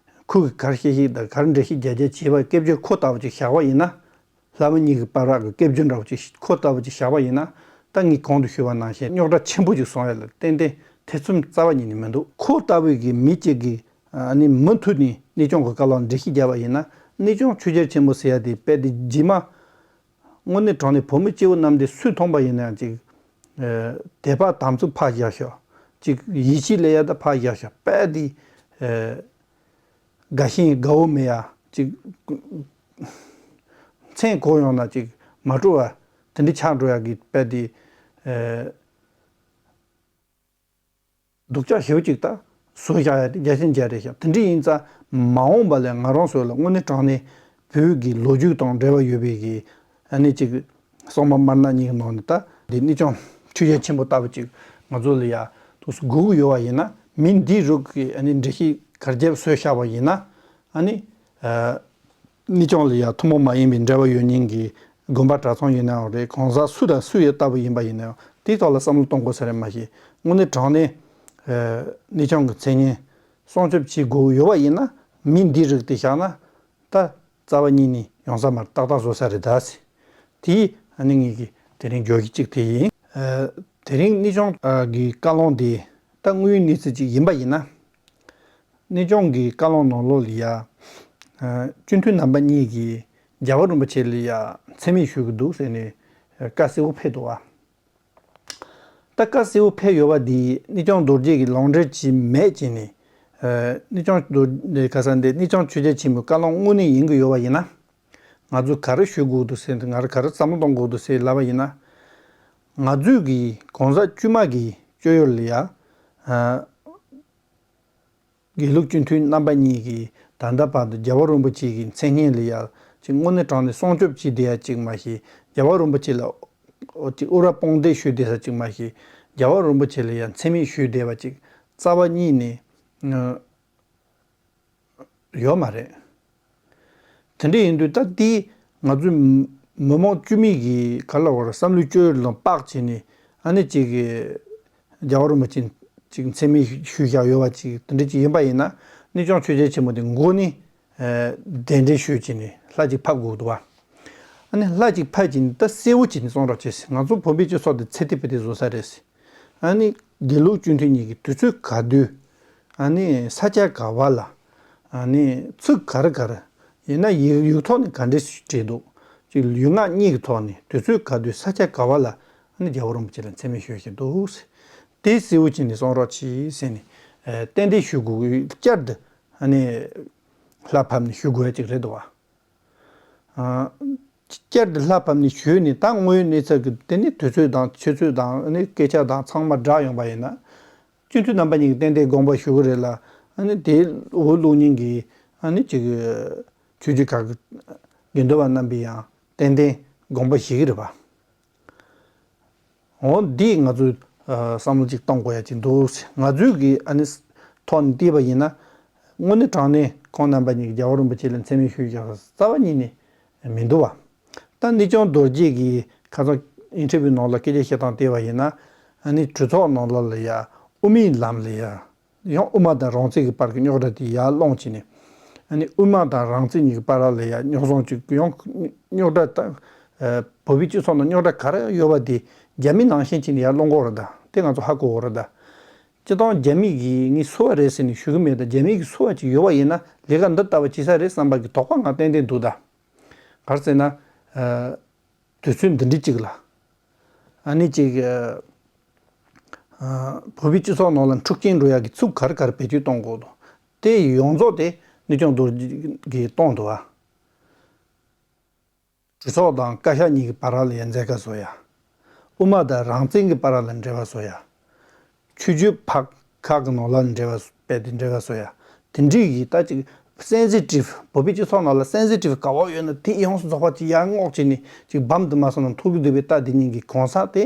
ཁོ་གིས་ག་རེ་བཤད་བཤད་དང་ག་རེ་འགྲེལ་བཤད་རྒྱག་རྒྱག་བྱས་པ་སྐད་ཆ་ཁོ་ལྟ་བུ་ཅིག་བཞག་པ་ཡིན་ན། ལྷ་མི་གཉིས་ཀྱི་བར་གྱི་སྐད་ཆ་འདྲ་བོ་ཅིག་ཁོ་ལྟ་བུ་ཅིག་བཞག་པ་ཡིན་ན། ད་ངས་གོང་དུ་ཞུས་པ་ནང་བཞིན་རྙོག་དྲ་ཆེན་པོ་ཅིག་སོང་ཡ་ལ་ཏན་ཏན་ཐེ་ཚོམ་རྩ་བ་ཉིད་ནས་མི་འདུག་ཁོ་ལྟ་བུའི་གི་མི་གཅིག་གིས་ཨ་ནི་མུ་མཐུད་ནས་གནས་སྐྱོང་གི་བཀའ་བློན་འགྲེལ་བཤད་རྒྱག་པ་ཡིན་ན་གནས་སྐྱོང་ཆོས་རྒྱལ་ཆེན་པོ་ཟེར་ཡ་དེ་དཔེ་དེ་རྗེས་མ། དངོས་གནས་དྲང་གནས་བོད་མི་སྐྱེ་བོ་རྣམས་དེ་སུས་མཐོང་པ་ཡིན་ན་ཡང་ཅིག་དད་པ་དམ་ཚིག་ཕར་བཞག་ཤོག་ཅིག་ཡིད་ཆེས་ལས་ཡ་ད་ཕར་བཞག་ཤོག་དཔེ་དེ། དགའ་ཞེན་དགའ་བོ་མེད་ཡ་ཅིག་མཚན་གོ་ཡོང་ན་ཅིག་མ་སྤྲོ་བ་དེ་འདྲ་ཆགས་འགྲོ་ཡ་གི་དཔེ་དེ། སྡུག་ཅག་ཞེ་པོ་ཅིག་ད་བཟོ་བཞག་ཡ་དེ་རྒྱ་ཆེན་རྒྱ་རེད་ཤག་དེ་འདྲ་ཡིན་ཙང་མ་འོངས་པ་ལ་ང་རང་ཚོ་ལ་དངོས་གནས་དྲང་གནས་བོད་ཀྱི་ལོ་རྒྱུས་དང་འབྲེལ་བ་ཡོད་པའི་གི་ཨ་ནི་ཅིག་གསང་བ་དམར་ནག་གཉིས་ཀྱི་ནང་ནས་ད་འདི་གནས་ཆུང་ཆོས་རྒྱལ་ཆེན་པོ་ལྟ་བུ་ཅིག་ང་ཚོ་ལ་ཡ་ཐུགས་སུ་དགོས་ཀྱི་ཡོད་པ་ཡིན་ན། མི་འདི་རིགས་ཀྱི་ཨ་ནི་འགྲེལ་བཤད་ག་རེ་བརྒྱབ་བཟོས་བཞག་པ་ཡིན་ན། ཨ་ནི། གནས་ཆུང་ལ་ཡང་ཐུན་མོང་མ་ཡིན་པའི་འབྲེལ་བ་ཡོད་མཁན་གྱི་དགོན་པ་གྲྭ་ཚང་ཡིན་ནའང་རེད། གང་ཟག་སུ་དང་སུ་ཡི་ལྟ་བུ་ཡིན་པ་ཡིན་ནའང་དེའི་ཐོག་ལ་བསམ་བློ་གཏོང་དགོས་ས་རེད་མ་གཞི། དངོས་གནས་དྲང་གནས་གནས་ཆུང་གི་མཚན་སྙན་སྲུང་སྐྱོབ་བྱེད་དགོས་ཡོད་པ་ཡིན་ན། མི་འདི་རིགས་དེ་བཞག་ན་ད་རྩ་བ་ཉིད་ནས་ཡོང་ས་མ་རེད། ཏག་ཏག་བཟོ་ས་རེད་ད་ཟེར། དེ་ཨ་ནི་ངེད་ཀྱི་དེ་རིང་བརྗོད་གཞི་གཅིག་དེ་ཡིན། དེ་རིང་གནས་ཆུང་གི་བཀའ་ལུང་དེ་ད་དངོས་ཡོད་གནས་ཚུལ་ཅིག་ཡིན་པ་ཡིན་ན། གནས་ཆུང་གི་བཀའ་ལུང་ནང་ལོགས་ལ་ཡ། སྤྱི་འཐུས་རྣམ་པ་གཉིས་ཀྱིས་རྒྱལ་བ་རིན་པོ་ཆེ་ལ་ཡ་མཚན་སྨད་ཞུ་གི་འདུག་ཟེར་ནས་བཀའ་གསལ་བོ་ཕེབས་འདུག་བ། ད་བཀའ་གསལ་བོ་ཕེབས་ཡོད་པ་འདི་གནས་ཆུང་རྡོ་རྗེ་གིས་ལུང་འདྲེན་བྱས་མེད་ཅེས་ནས། གནས་ཆུང་རྡོ་རྗེ་ག་ས་འདི་གནས་ཆུང་ཆོས་རྒྱལ་ཆེན་པོའི་བཀའ་ལུང་དངོས་གནས་ཡིན་གྱི་ཡོད་པ་ཡིན་ན། ང་ཚོས་ག་རེ་ཞུ་དགོས་འདུག་ཟེར། ང་རང་ག་རེ་བསམ་བློ་གཏོང་དགོས་འདུག་ཟེར་ལབ་པ་ཡིན་ན། ང་ཚོས་ཀྱི་གང་ཟག་དཀྱུས་མ་གི་སྤྱོད་ཡུལ་ལ་ཡ། དགེ་ལུགས་སྤྱི་འཐུས་རྣམ་པ་གཉིས་ཀྱིས་ད་ལྟ་བར་དུ་རྒྱལ་བ་རིན་པོ་ཆེ་གི་མཚན་སྙན་ལ་ཡ་ཅིག་དངོས་གནས་དྲང་གནས་སྲུང་སྐྱོབ་བྱས་བསྡད་ཡ་ཅིག་མ་གཞི། རྒྱལ་བ་རིན་པོ་ཆེ་ལ་ཅིག་ཨུ་ར་དཔུང་འདེགས་ཞུས་བསྡད་ས་ཅིག་མ་གཞི། རྒྱལ་བ་རིན་པོ་ཆེ་ལ་ཡ་མཚན་སྨད་ཞུས་བསྡད་པ་ཅིག་རྩ་བ་ཉིད་ནས་ཡོད་མ་རེད། དེ་འདྲ་ཡིན་དུས་ད་ལྟའི་ང་ཚོའི་མི་མང་དཀྱུས་མའི་གི་ག་ལ་བར་བསམ་བློའི་སྤྱོད་ཡུལ་ལ་དཔག་བྱས་ནས། ཨ་ནི་ཅིག་གི་རྒྱལ་བ་རིན་པོ་ཆེ་ཅིག་མཚན་སྨད་ཞུས་བཞག་ཡོད་པ་ཅིག་དེ་འདྲ་ཅིག་ཡིན་པ་ཡིན་ན། གནས་ཆུང་ཆོས་རྒྱལ་ཆེན་པོ་དེ་མགོ་ནས་གདན་འདྲེན་ཞུས་བྱས་ནས་ལྷ་ཅིག་ཕབ་དགོས་འདུག་བ། ཨ་ནི་ལྷ་ཅིག་ཕབ་བྱས་ནས་ད་གསལ་བོ་བྱས་ནས་གསུང་རོགས་བྱས་ཟེར། ང་ཚོ་བོད་པའི་སྤྱི་ཚོགས་དེ་ཚེ་ཐིག་པ་དེ་བཟོ་ས་རེད་ཟེར། ཨ་ནི་དགེ་ལུགས་སྤྱི་འཐུས་གཉིས་ཀྱིས་དུས་ཚོད་ག་དུས། ཨ་ནི་ས་ཆ་ག་བ་ལ། ཨ་ནི་ཚིག་ག་རེ་ག་རེ། ཡིན་ན་ཡིག་ཡིག་ཐོག་ནས་ག་འདྲས་བྲིས་འདུག་ཅིག་ལུས་ངག་གཉིས་ཀྱི་ཐོག་ནས་དུས་ཚོད་ག་དུས་ས་ཆ་ག་བ་ལ་ཨ་ནི་རྒྱལ་བ་རིན་པོ་ཆེ་ལ་མཚན་སྨད་ཞུས་བཞག་འདུག་ཟེར། དེ་གསལ་བོ་བྱས་ནས་གསུང་རོགས་གྱིས་ཟེར་ནས། ཨ་ཏན་ཏན་ཞུ་དགོས། བསྐྱར་དུ་ཨ་ནི་ལྷ་ཕབ་ནས་ཞུ་དགོས་ཡ་ཅིག་རེད་འདུག་བ། ཨ། བསྐྱར་དུ་ལྷ་ཕབ་ནས་ཞུས་ནས་ད་དངོས་ཡོད་གནས་ཚུལ་གྱི་དེ་ནི་དུས་ཚོད་དང་ཆུ་ཚོད་དང་ཨ་ནི་སྐད་ཆ་དང་ཚང་མ་བསྒྲགས་ཡོང་པ་ཡིན་ན། སྤྱི་འཐུས་རྣམ་པ་གཉིས་ཀྱིས་ཏན་ཏན་དགོངས་པ་ཞུ་གི་རེད་ལ། ཨ་ནི་དེའི་འོས་བླུག་མཁན་གྱི་ཨ་ནི་ཅིག་ཆོས་བརྒྱུད་ཁག་གི་དགེ་འདུན་པ་རྣམ་པས་ཡང་ཏན་ཏན་དགོངས་པ་བཞེས་ཀྱི་རེད་པ། འོ་འདི་ང་ཚོས་ཨ་བསམ་བློ་ཅིག་གཏོང་དགོས་ཡ་ཅིག་འདུག་ང་ཚོས་ཀྱི་ཨ་ནི་ཐོག་ནས་བལྟས་པ་ཡིན་ན། དངོས་གནས་དྲང་གནས་ཁོང་རྣམ་པ་གཉིས་ཀྱིས་རྒྱལ་བ་རིན་པོ་ཆེ་ལ་མཚན་སྨད་ཞུས་བཞག་རྩ་བ་ཉིད་ནས་མི་འདུག་བ། ད་གནས་ཆུང་རྡོ་རྗེ་གིས་ཁ་སང་ཨིན་ཊར་བིའུ་ནང་ལ་སྐད་ཆ་བཤད་སྟངས་བལྟས་པ་ཡིན་ན། ཨ་ནི་གྲོས་ཚོགས་ནང་ལ་ལ་ཡ་དབུ་མའི་ལམ་ལ་ཡ། ཡང་དབུ་མ་དང་རང་བཙན་གྱི་བར་གྱི་རྙོག་དྲ་དེ་ཡར་སློང་བྱས་ནས། ཨ་ནི་དབུ་མ་དང་རང་བཙན་གཉིས་ཀྱི་བར་ལ་ཡང་རྙོག་ཟིང་ཅིག་ཡང་རྙོག་དྲ་དང་། ཨ་བོད་པའི་སྤྱི་ཚོགས་ནང་རྙོག་དྲ་ག་རེ་ཡོད་པ་དེ་རྒྱ་མི་ནང་བཞིན་བྱས་ནས་ཡར་སློང་གི་ཡོད་རེད་ད། དེ་ང་ཚོ་ཧ་གོ་གི་ཡོད་རེད་ད། སྤྱིར་བཏང་རྒྱ་མི་གིས་ངས་སུ་བ་རེད་ཟེར་ནས་ཞུ་གི་མེད་ད། རྒྱ་མི་གིས་སུ་བ་ཅིག་ཡོད་པ་ཡིན་ན་ལས་ཀ་འདི་ལྟ་བུ་བྱེད་ས་རེད་བསམ་པ་གི་དོགས་པ་ང་ཏན་ཏན་འདུག་ད། ག་རེ་ཟེར་ན། ཨ། དུས་ཚོད་འདི་འདྲའི་གཅིག་ལ། ཨ་ནི་གཅིག་ཨ། བོད་པའི་སྤྱི་ཚོགས་ནང་ལ་འཁྲུག་རྐྱེན་འགྲོ་ཡག་གི་ཚུགས་ག་རེ་ག་རེ་བེད་སྤྱོད་གཏོང་དགོས་འདུག་དེ་ཡོངས་རྫོགས་དེ་གནས་ཆུང་རྡོ་རྗེ་གིས་གཏོང་འདུག་ཨ། གྲོས་ཚོགས་དང་བཀའ་ཤག་གཉིས་ཀྱི་བར་ལ་ཡ་མཛད་དཀའ་བཟོ་ཡ། དབུ་མ་དང་རང་བཙན་གྱི་བར་ལ་འབྲེལ་བ་བཟོ་ཡ། ཆོས་བརྒྱུད་ཕར་ཁག་གི་ནང་ལ་འབྲེལ་བ་སྤེལ་ཏེ་འབྲེལ་བ་བཟོ་ཡ། དེ་འདྲའི་གི་ད་ཅིག་སེན་སི་ཊིབ། བོད་པའི་སྤྱི་ཚོགས་ནང་ལ་སེན་སི་ཊིབ་ག་བ་ཡོད་ན་དེ་ཡོངས་སུ་རྫོགས་པ་ཅིག་ཡར་སྔོག་བྱས་ནས་ཅིག་སྦམ་དུ་མ་སོང་ན་འཐུ་གི་འདུག་པའི་རྟ་དེ་གཉིས་ཀྱི་གང་ཟག་དེ།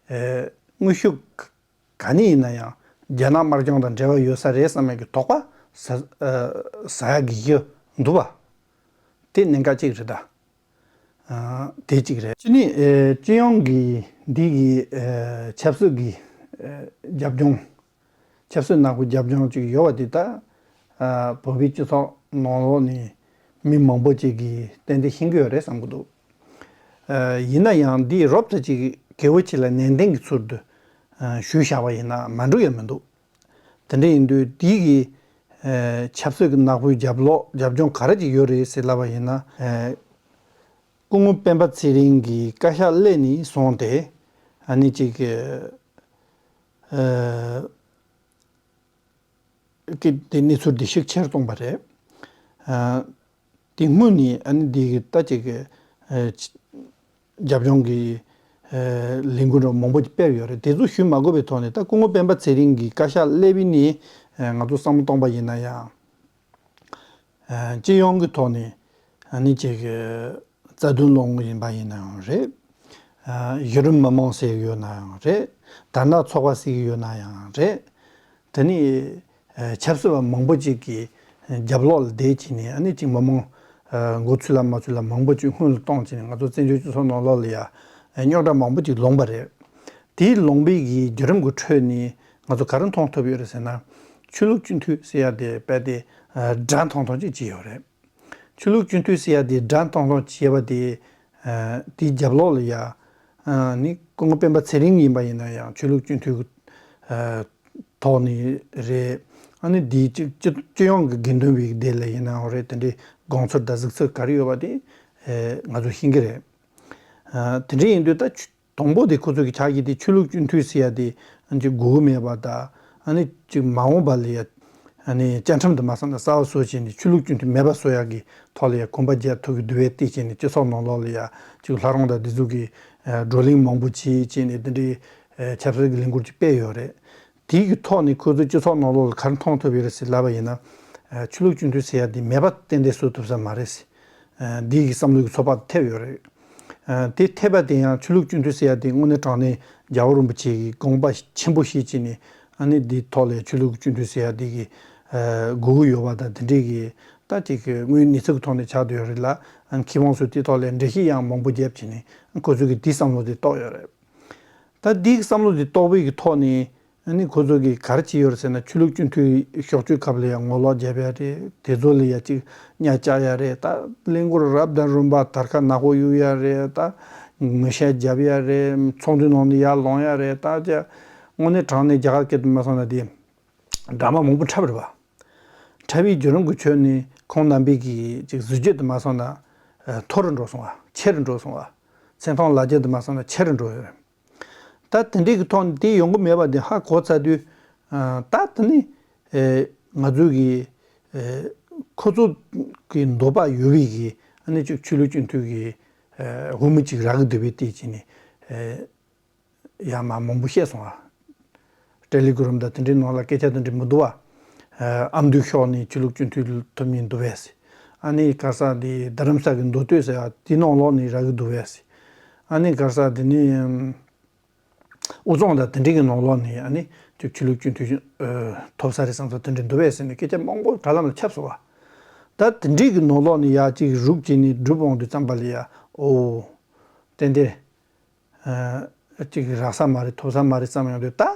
ཨེ། དངོས་ཤུགས་ག་ནས་ཡིན་ན་ཡང་རྒྱ་ནག་དམར་གཞུང་དང་འབྲེལ་བ་ཡོད་ས་རེད་བསམ་ཡག་གི་དོགས་པ་ཟ་ཨ་ཟ་ཡག་གི་ཡོད་འདུག་བ། དེ་གནད་འགག་ཅིག་རེད་ད། ཨ་དེ་གཅིག་རེད། གཅིག་ནི་ཨེ་སྤྱི་ཡོངས་ཀྱི་འདི་གི་ཨེ་ཆབ་སྲིད་ཀྱི་ཨེ་རྒྱབ་ལྗོངས། ཆབ་སྲིད་ནག་པོའི་རྒྱབ་ལྗོངས་ཅིག་ཡོད་པ་དེ་ད། ཨ་བོད་པའི་སྤྱི་ཚོགས་ནང་ལོགས་ནས་མི་མང་པོ་ཅིག་གིས་ཏན་ཏན་ཤེས་ཀྱི་ཡོད་རེད་བསམ་གྱི་འདུག་ཨ་ཡིན་ན་ཡང་འདི་རོབ་ཙམ་ཅིག་གལ་པོ་ཆེ་ལ་ནན་ཏན་གྱི་ཚུལ་དུ་ཨ་ཞུས་བཞག་པ་ཡིན་ན་མ་འགྲིག་ཡ་མི་འདུག་དེ་འདྲ་ཡིན་དུས་དེའི་གི་ཨེ་ཆབ་སྲིད་ཀྱི་ནག་པོའི་རྒྱབ་ལོགས་རྒྱབ་ལྗོངས་ག་རེ་ཅིག་ཡོད་རེད་ཟེར་ལབ་པ་ཡིན་ན། ཨེ་སྐུ་ངོ་སྤེན་པ་ཚེ་རིང་གིས་བཀའ་ཤག་སླེབས་ནས་བཟུང་སྟེ། ཨ་ནི་ཅིག་གི་ཨ་གི་དེ་གནས་ཚུལ་འདི་ཤུགས་ཆེར་གཏོང་པ་རེད། ཨ་དེ་སྔོན་ནས་ཨ་ནི་འདི་གི་ད་ཅིག་གི་ཨ་རྒྱབ་ལྗོངས་ཀྱི་ཨ་ལས་འགུལ་འདྲ་མང་པོ་ཅིག་སྤེལ་ཡོད་རེད། དེ་ཚོ་ཞུ་མ་དགོས་པའི་ཐོག་ནས། ད་སྐུ་ངོ་སྤེན་པ་ཚེ་རིང་གིས་བཀའ་ཤག་སླེབས་པ་ནས་ཨ་ང་ཚོ་བསམ་བློ་གཏོང་པ་ཡིན་ན་ཡང་། ཨ་སྤྱི་ཡོངས་ཀྱི་ཐོག་ནས་ཨ་ནི་ཅིག་གི་རྩ་དོན་སློང་ཡིན་པ་ཡིན་ནའང་རེད། ཨ་གཞི་རིམ་མི་མང་ཟེར་གྱི་ཡོད་ན་ཡང་རེད། དར་ནག་ཚོགས་པ་ཟེར་གྱི་ཡོད་ན་ཡང་རེད། དེ་ནི་ཨ་ཆབ་སྲིད་པ་མང་པོ་ཅིག་གི་རྒྱབ་ལོགས་ལ་བསྡད་བྱས་ནས། ཨ་ནི་ཅིག་མི་མང་ཨ་མགོ་ཚོས་ལ་མ་ཚོས་ལ་མང་པོ་ཅིག་སྔོན་ལ་གཏོང་བྱས་ནས། ང་ཚོ་བཙན་བྱོལ་སྤྱི་ཚོགས་ནང་ལོགས་ལ་ཡ་རྙོག་དྲ་མང་པོ་ཅིག་ལངས་པ་རེད། དེའི་ལངས་པའི་གི་བརྒྱུད་རིམ་གྱི་ཁྲོད་ནས་ང་ཚོ་ག་རེ་མཐོང་ཐུབ་ཡོད་རེད་ཟེར་ན། ཆོས་ལུགས་སྤྱི་འཐུས་ཟེར་ཡ་དེ་རྦད་དེ་ཨ་དགྲ་མཐོང་མཐོང་ཅིག་བྱས་ཡོད་རེད། ཆོས་ལུགས་སྤྱི་འཐུས་ཟེར་ཡ་དེ་དགྲ་མཐོང་མཐོང་བྱས་པ་དེ། ཨ་དེའི་རྒྱབ་ལོགས་ལ་ཡ་ཨ་ནི་སྐུ་ངོ་སྤེན་པ་ཚེ་རིང་ཡིན་པ་ཡིན་ན་ཡང་། ཆོས་ལུགས་སྤྱི་འཐུས་ཀྱི་ཨ་ཐོག་ནས་རེད། ཨ་ནི་དེའི་སྤྱི་སྤྱི་སྤྱི་ཡོངས་ཀྱི་དགེ་འདུན་པའི་སྡེ་ལ་ཡིན་ནའང་རེད། དེ་འདྲའི་དགོངས་ཚུལ་དང་གཟིགས་ཚུལ་ག་རེ་ཡོད་པ་དེ་ཨ་ང་ཚོ་ཤེས་ཀྱི་རེད། ཨ་དེ་འདྲ་ཡིན་དུས་ད་ཆོས་དང་པོ་དེ་ཁོ་ཚོ་གི་ཆགས་ཀྱི་དེ་ཆོས་ལུགས་སྤྱི་འཐུས་ཟེར་ཡ་དེ་ཨ་ནི་ཅིག་དགོས་ཀྱི་མེད་པ་དང་། ཨ་ནི་ཅིག་མ་འོངས་པ་ལ་ཡ་ཨ་ནི་བཅའ་ཁྲིམས་དུ་མ་སོང་ན་གསར་པ་བཟོ་བྱས་ནས་ཆོས་ལུགས་སྤྱི་འཐུས་མེད་པ་བཟོ་ཡ་གི་ཐོག་ལ་ཡ་གོམ་པ་རྒྱག་ཐུབ་ཀྱི་འདུག་པས། དེ་བྱས་ནས་སྤྱི་ཚོགས་ནང་ལོགས་ལ་ཡ་ཅིག་ལྷ་རམས་དང་དེ་ཚོ་གི་ཨ་བགྲོ་གླེང་མང་པོ་བྱས་བྱས་ནས་དེ་འདྲའི་ཨ་ཆབ་སྲིད་ཀྱི་ལས་འགུལ་ཅིག་སྤེལ་ཡོད་རེད། དེའི་གི་ཐོག་ནས་ཁོ་ཚོའི་སྤྱི་ཚོགས་ནང་ལོགས་ལ་ག་རེ་མཐོང་ཐུབ་ཡོད་རེད་ཟེར་ལབ་པ་ཡིན་ན། ཨ་ཆོས་ལུགས་སྤྱི་འཐུས་ཟེར་ཡ་དེ་མེད་པ་ཏན་ཏན་བཟོ་ཐུབ་ས་མ་རེད་ཟེར། ཨ་འདི་གི་བསམ་བློའི་ཚོད་དཔག་ཐེབས་ཡོད་རེད། ཨ་དེ་ཐེབས་པ་དེ་ཡང་ཆོས་ལུགས་སྤྱི་འཐུས་ཟེར་ཡ་དེ་དངོས་གནས་དྲང་གནས་རྒྱལ་བ་རིན་པོ་ཆེ་གི་དགོངས་པ་ཆེན་པོ་བཞེས་བྱས་ནས། ཨ་ནི་འདིའི་ཐོག་ལ་ཆོས་ལུགས་སྤྱི་འཐུས་ཟེར་ཡ་དེ་གི་ཨ་དགོས་ཀྱི་ཡོད་པ་དང་། དེ་འདྲའི་གི་ད་ཅིག་གི་དངོས་ཡོད་གནས་ཚུལ་གྱི་ཐོག་ནས་ཆགས་བསྡད་ཡོད་རེད་ལ། ཨ་མཁས་དབང་ཚོས་དེའི་ཐོག་ལ་འགྲེལ་བཤད་ཡང་མང་པོ་བརྒྱབ་བྱས་ནས་ཁོ་ཚོས་གི་དེའི་བསམ་བློ་དེ་རྟོགས་ཡོད་རེད། ད་འདིའི་བསམ་བློ་དེ་རྟོགས་པའི་གི་ཐོག་ནས། ཨ་ནི་ཁོ་ཚོ་གིས་ག་རེ་བྱས་ཡོད་རེད་ཟེར་ན། ཆོས་ལུགས་སྤྱི་འཐུས་ཞོགས་ཇོའི་སྐབས་ལ་ཡང་ངོ་ལོག་བརྒྱབ་ཡ་རེད། དེ་ཚོ་ལ་ཡ་ཅིག་གཉའ་བཅག་ཡ་རེད། ད་གླིང་སྐོར་རབ་དང་རིམ་པ་དར་ཁ་ནག་པོ་གཡུག་ཡ་རེད། ད་ངོ་ཤེས་བརྒྱབ་ཡ་རེད། ཚོགས་འདུའི་ནང་ནས་ཡར་ལོང་ཡ་རེད། ད་ཅི་དངོས་གནས་དྲང་གནས་རྒྱ་གར་སྐད་དུ་མ་སོང་ན་དེ་ཌ་ར་མ་མང་པོ་འཁྲབ་རེད་པ། འཁྲབ་པའི་བརྒྱུད་རིམ་གྱི་ཁྲོད་ནས་ཁོང་རྣམ་པའི་གི་ཅིག་གཟི་བརྗིད་དུ་མ་སོང་ན་ཨ་མཐོ་རུ་འགྲོ་སོང་བ། ཆེ་རུ་འགྲོ་སོང་བ། སེམས་ཐག་ལ་རྒྱ་དུ་མ་སོང་ན་ཆེ་རུ་འགྲོ་ཡོད་རེད། ད་དེ་འདྲའི་གི་ཐོག་ནས་དེ་ཡོང་གི་མེད་པ་དེ་ཧ་གོ་ཚར་དུས། ཨ་ད་དེ་ནི་ཨེ་ང་ཚོའི་གི་ཨེ་ཁོ་ཚོ་གི་འདོད་པ་ཡོད་པའི་གི་ཨ་ནི་ཅིག་ཆོས་ལུགས་སྤྱི་འཐུས་ཀྱི་ཨེ་འོས་མི་ཅིག་རག་གི་འདུག་པས། དེ་བྱས་ནས་ཨེ་ཡར་མར་མང་པོ་བཤད་སོང་བ། ཊེ་ལི་གྷི་རམ་དང་དེ་འདྲའི་ནང་ལ་སྐད་ཆ་དེ་འདྲ་མི་འདུག་བ། ཨ་ཨ་མདོའི་ཕྱོགས་ནས་ཆོས་ལུགས་སྤྱི་འཐུས་ཐོབ་མཁན་འདུག་པས་ཟེར། ཨ་ནི་ག་ས་དེ་རྡ་རམ་ས་གི་མདོ་སྟོད་ཟེར་བ་དེ་ནང་ལོགས་ནས་རག་གི་འདུག་པས་ཟེར། ཨ་ནི་ག་ས་དེ་ནི་ཨམ་དབུས་གཙང་དང་དེ་འདྲའི་གི་ནང་ལོགས་ནས་ཨ་ནི་ཅིག་ཆོས་ལུགས་སྤྱི་འཐུས་ཨ་ཐོབ་ས་རེད་བསམ་ས་དེ་འདྲ་འདུག་པས་ཟེར་ནས་སྐད་ཆ་མང་པོ་དྲ་ལམ་ལ་ཁྱབ་སོང་བ། ད་དེ་འདྲའི་གི་ནང་ལོགས་ནས་ཡར་ཅིག་རུབ་བྱས་ནས་སྒྲུབ་འོང་དུས་ཙམ་པ་ལ་ཡ། ཨོ། ཏན་ཏན་ཨ་ཅིག་རག་ས་མ་རེད། ཐོབ་ས་མ་རེད་བསམ་ཡོང་དུས། ད་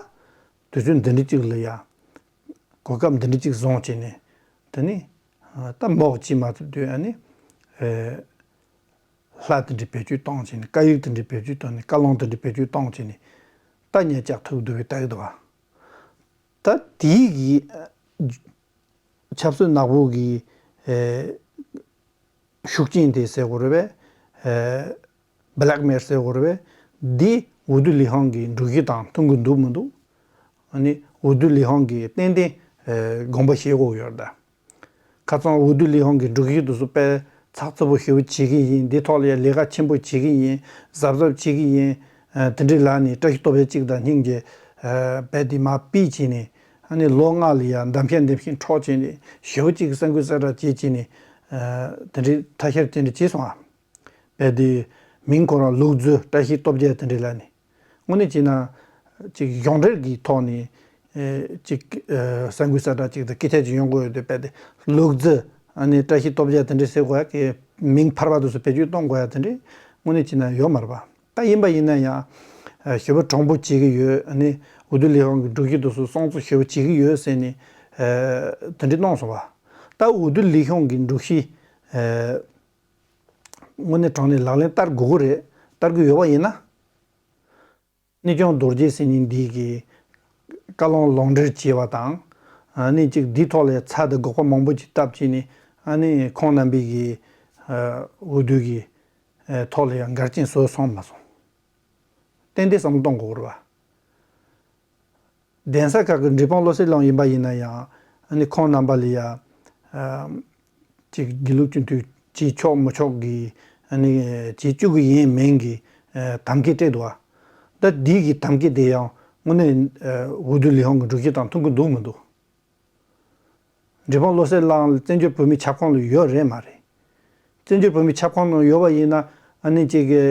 དུས་ཚོད་འདི་འདྲ་ཅིག་ལ་ཡ། གོ་སྐབས་འདི་འདྲ་ཅིག་བཟུང་བྱས་ནས། དེ་ནི་ཨ་ད་མོག་བྱེད་མ་ཐུབ་དུས། ཨ་ནི་ཨེ་ལྷ་དེ་འདྲ་བེད་སྤྱོད་བཏང་བྱས་ནས། བཀའ་ཡིག་དེ་འདྲ་བེད་སྤྱོད་བཏང་ནས། བཀའ་བློན་དེ་འདྲ་བེད་སྤྱོད་བཏང་བྱས་ནས། ད་ཉེས་ཆད་ཐུག་འདུག་པའི་ལྟ་གི་འདུག་བ། ད་དེའི་གི་ཨ་ཆབ་སྲིད་ནག་པོ་གི་ཨེ་ཤུགས་རྐྱེན་དེ་ཟེར་དགོས་རེད་པས། ཨེ་བྷེ་ལེག་མེལ་ཟེར་དགོས་རེད་པས། འདི་འོས་བསྡུ་ལས་ཁུངས་ཀྱི་འགྲོ་གཞི་དང་མཐུན་གྱི་འདུག་མི་འདུག་ཨ་ནི་འོས་བསྡུ་ལས་ཁུངས་ཀྱིས་ཏན་ཏན་ཨེ་དགོངས་པ་བཞེས་དགོས་ཡོད་རེད་ད། ཁ་སང་འོས་བསྡུ་ལས་ཁུངས་ཀྱི་འགྲོ་གཞི་དེ་ཚོ་དཔེ་ཚགས་ཚུད་པོ་ཞེ་པོ་བྱེད་ཀྱི་ཡིན། འདི་ཐོག་ལ་ཡ་ལས་ཀ་ཆེན་པོ་བྱེད་ཀྱི་ཡིན། གཟབ་གཟབ་བྱེད་ཀྱི་ཡིན། ཨ་དེ་འདྲའི་ལབ་ནས་བཀྲ་ཤིས་སྟོབས་རྒྱལ་གཅིག་དང་སྙིང་རྗེ་ཨ་རྦད་དེ་མར་ཕུད་བྱས་ནས། ཨ་ནི་ལོ་ལྔ་ལ་ཡ་འདམ་ཤ་འདེབས་བཞིན་འཕྲོག་བྱས་ནས། ཞེ་པོ་ཅིག་གསར་འགོད་གསལ་བསྒྲགས་བྱེད་བྱས་ནས། ཨ་དེ་འདྲའི་ཐ་ཤལ་དེ་འདྲ་བྱས་སོང་ཨ། རྦད་དེ་མིང་ཁོ་རང་ལུག་རྫི་བཀྲ་ཤིས་སྟོབས་རྒྱལ་དེ་འདྲ་ལབ་ནས། དངོས་གནས་བྱས་ན་ཅིག་གཞུང་འབྲེལ་གྱི་ཐོག་ནས་ཨེ་ཅིག་ཨེ་གསར་འགོད་གསལ་བསྒྲགས་ཅིག་དང་སྐད་ཆ་ཅིག་ཡོང་དགོས་ཡོད་དུས། རྦད་དེ་ལུག་རྫི། ཨ་ནི་བཀྲ་ཤིས་སྟོབས་རྒྱལ་དེ་འདྲ་ཟེར་དགོས་ཡ་གི་མིང་ཕལ་པ་དེ་ཚོ་བེད་སྤྱོད་གཏོང་དགོས་ཡ་དེ་འདྲ་དངོས་གནས་བྱས་ན་ཡོད་མ་རེད་པ། ད་ཡིན་པ་ཡིན་ན་ཡང་ཨ་ཞེ་པོ་དྲང་པོ་བྱེད་ཀྱི་ཡོད། ཨ་ནི་འོས་བསྡུ་ལས་ཁུངས་ཀྱི་འགྲོ་གཞི་དེ་ཚོ་སྲུང་བརྩི་ཞེ་པོ་བྱེད་ཀྱི་ཡོད་ཟེར་ནས་ཨ་དེ་འདྲ་གནང་སོང་བ། ད་འོས་བསྡུ་ལས་ཁུངས་ཀྱི་འགྲོ་གཞི་ཨ་དངོས་གནས་དྲང་གནས་ལག་ལེན་བསྟར་དགོས་ཀྱི་རེད། བསྟར་གྱི་ཡོད་པ་ཡིན་ན། གནས་ཆུང་རྡོ་རྗེ་ཟེར་མཁན་འདི་གིས་བཀའ་བློན་ལོག་འབྲེལ་བྱས་པ་དང་། ཨ་ནི་ཅིག་འདིའི་ཐོག་ལ་ཡང་ཚ་དང་སྒོག་པ་མང་པོ་ཅིག་བཏབ་བྱས་ནས། ཨ་ནི་ཁོང་རྣམ་པའི་གི་ཨ་འོས་བསྡུ་གི་ཨ་ཐོག་ལ་ཡང་འགལ་རྐྱེན་བཟོས་སོང་མ་སོང་། ཏན་ཏན་བསམ་བློ་གཏོང་དགོས་རེད་བ། གདན་ས་ཁག་གི་འབྲས་སྤུངས་བློ་གསལ་གླིང་ཡིན་པ་ཡིན་ན་ཡང་ཨ་ནི་ཁོང་རྣམ་པ་ལ་ཡ། ཨ། ཅིག་དགེ་ལུགས་སྤྱི་འཐུས་བྱེད་ཆོག་མི་ཆོག་གི་ཨ་ནི་བྱེད་བཅུག་གི་ཡིན་མིན་གྱི་ཨ་དམ་བཅའ་སྤྲད་འདུག་བ། ད་འདི་གི་དམ་བཅའ་དེ་ཡང་དངོས་གནས་ཨ་འོས་བསྡུ་ལས་ཁུངས་ཀྱི་སྒྲིག་གཞི་དང་མཐུན་གྱི་འདུག་མི་འདུག་འབྲས་སྤུངས་བློ་གསལ་གླིང་ལ་བཙན་བྱོལ་བོད་མིའི་ཁྱབ་ཁོངས་ལ་ཡོད་རེད་མ་རེད། བཙན་བྱོལ་བོད་མིའི་ཁྱབ་ཁོངས་ནང་ཡོད་པ་ཡིན་ན་ཨ་ནི་ཅིག་གི་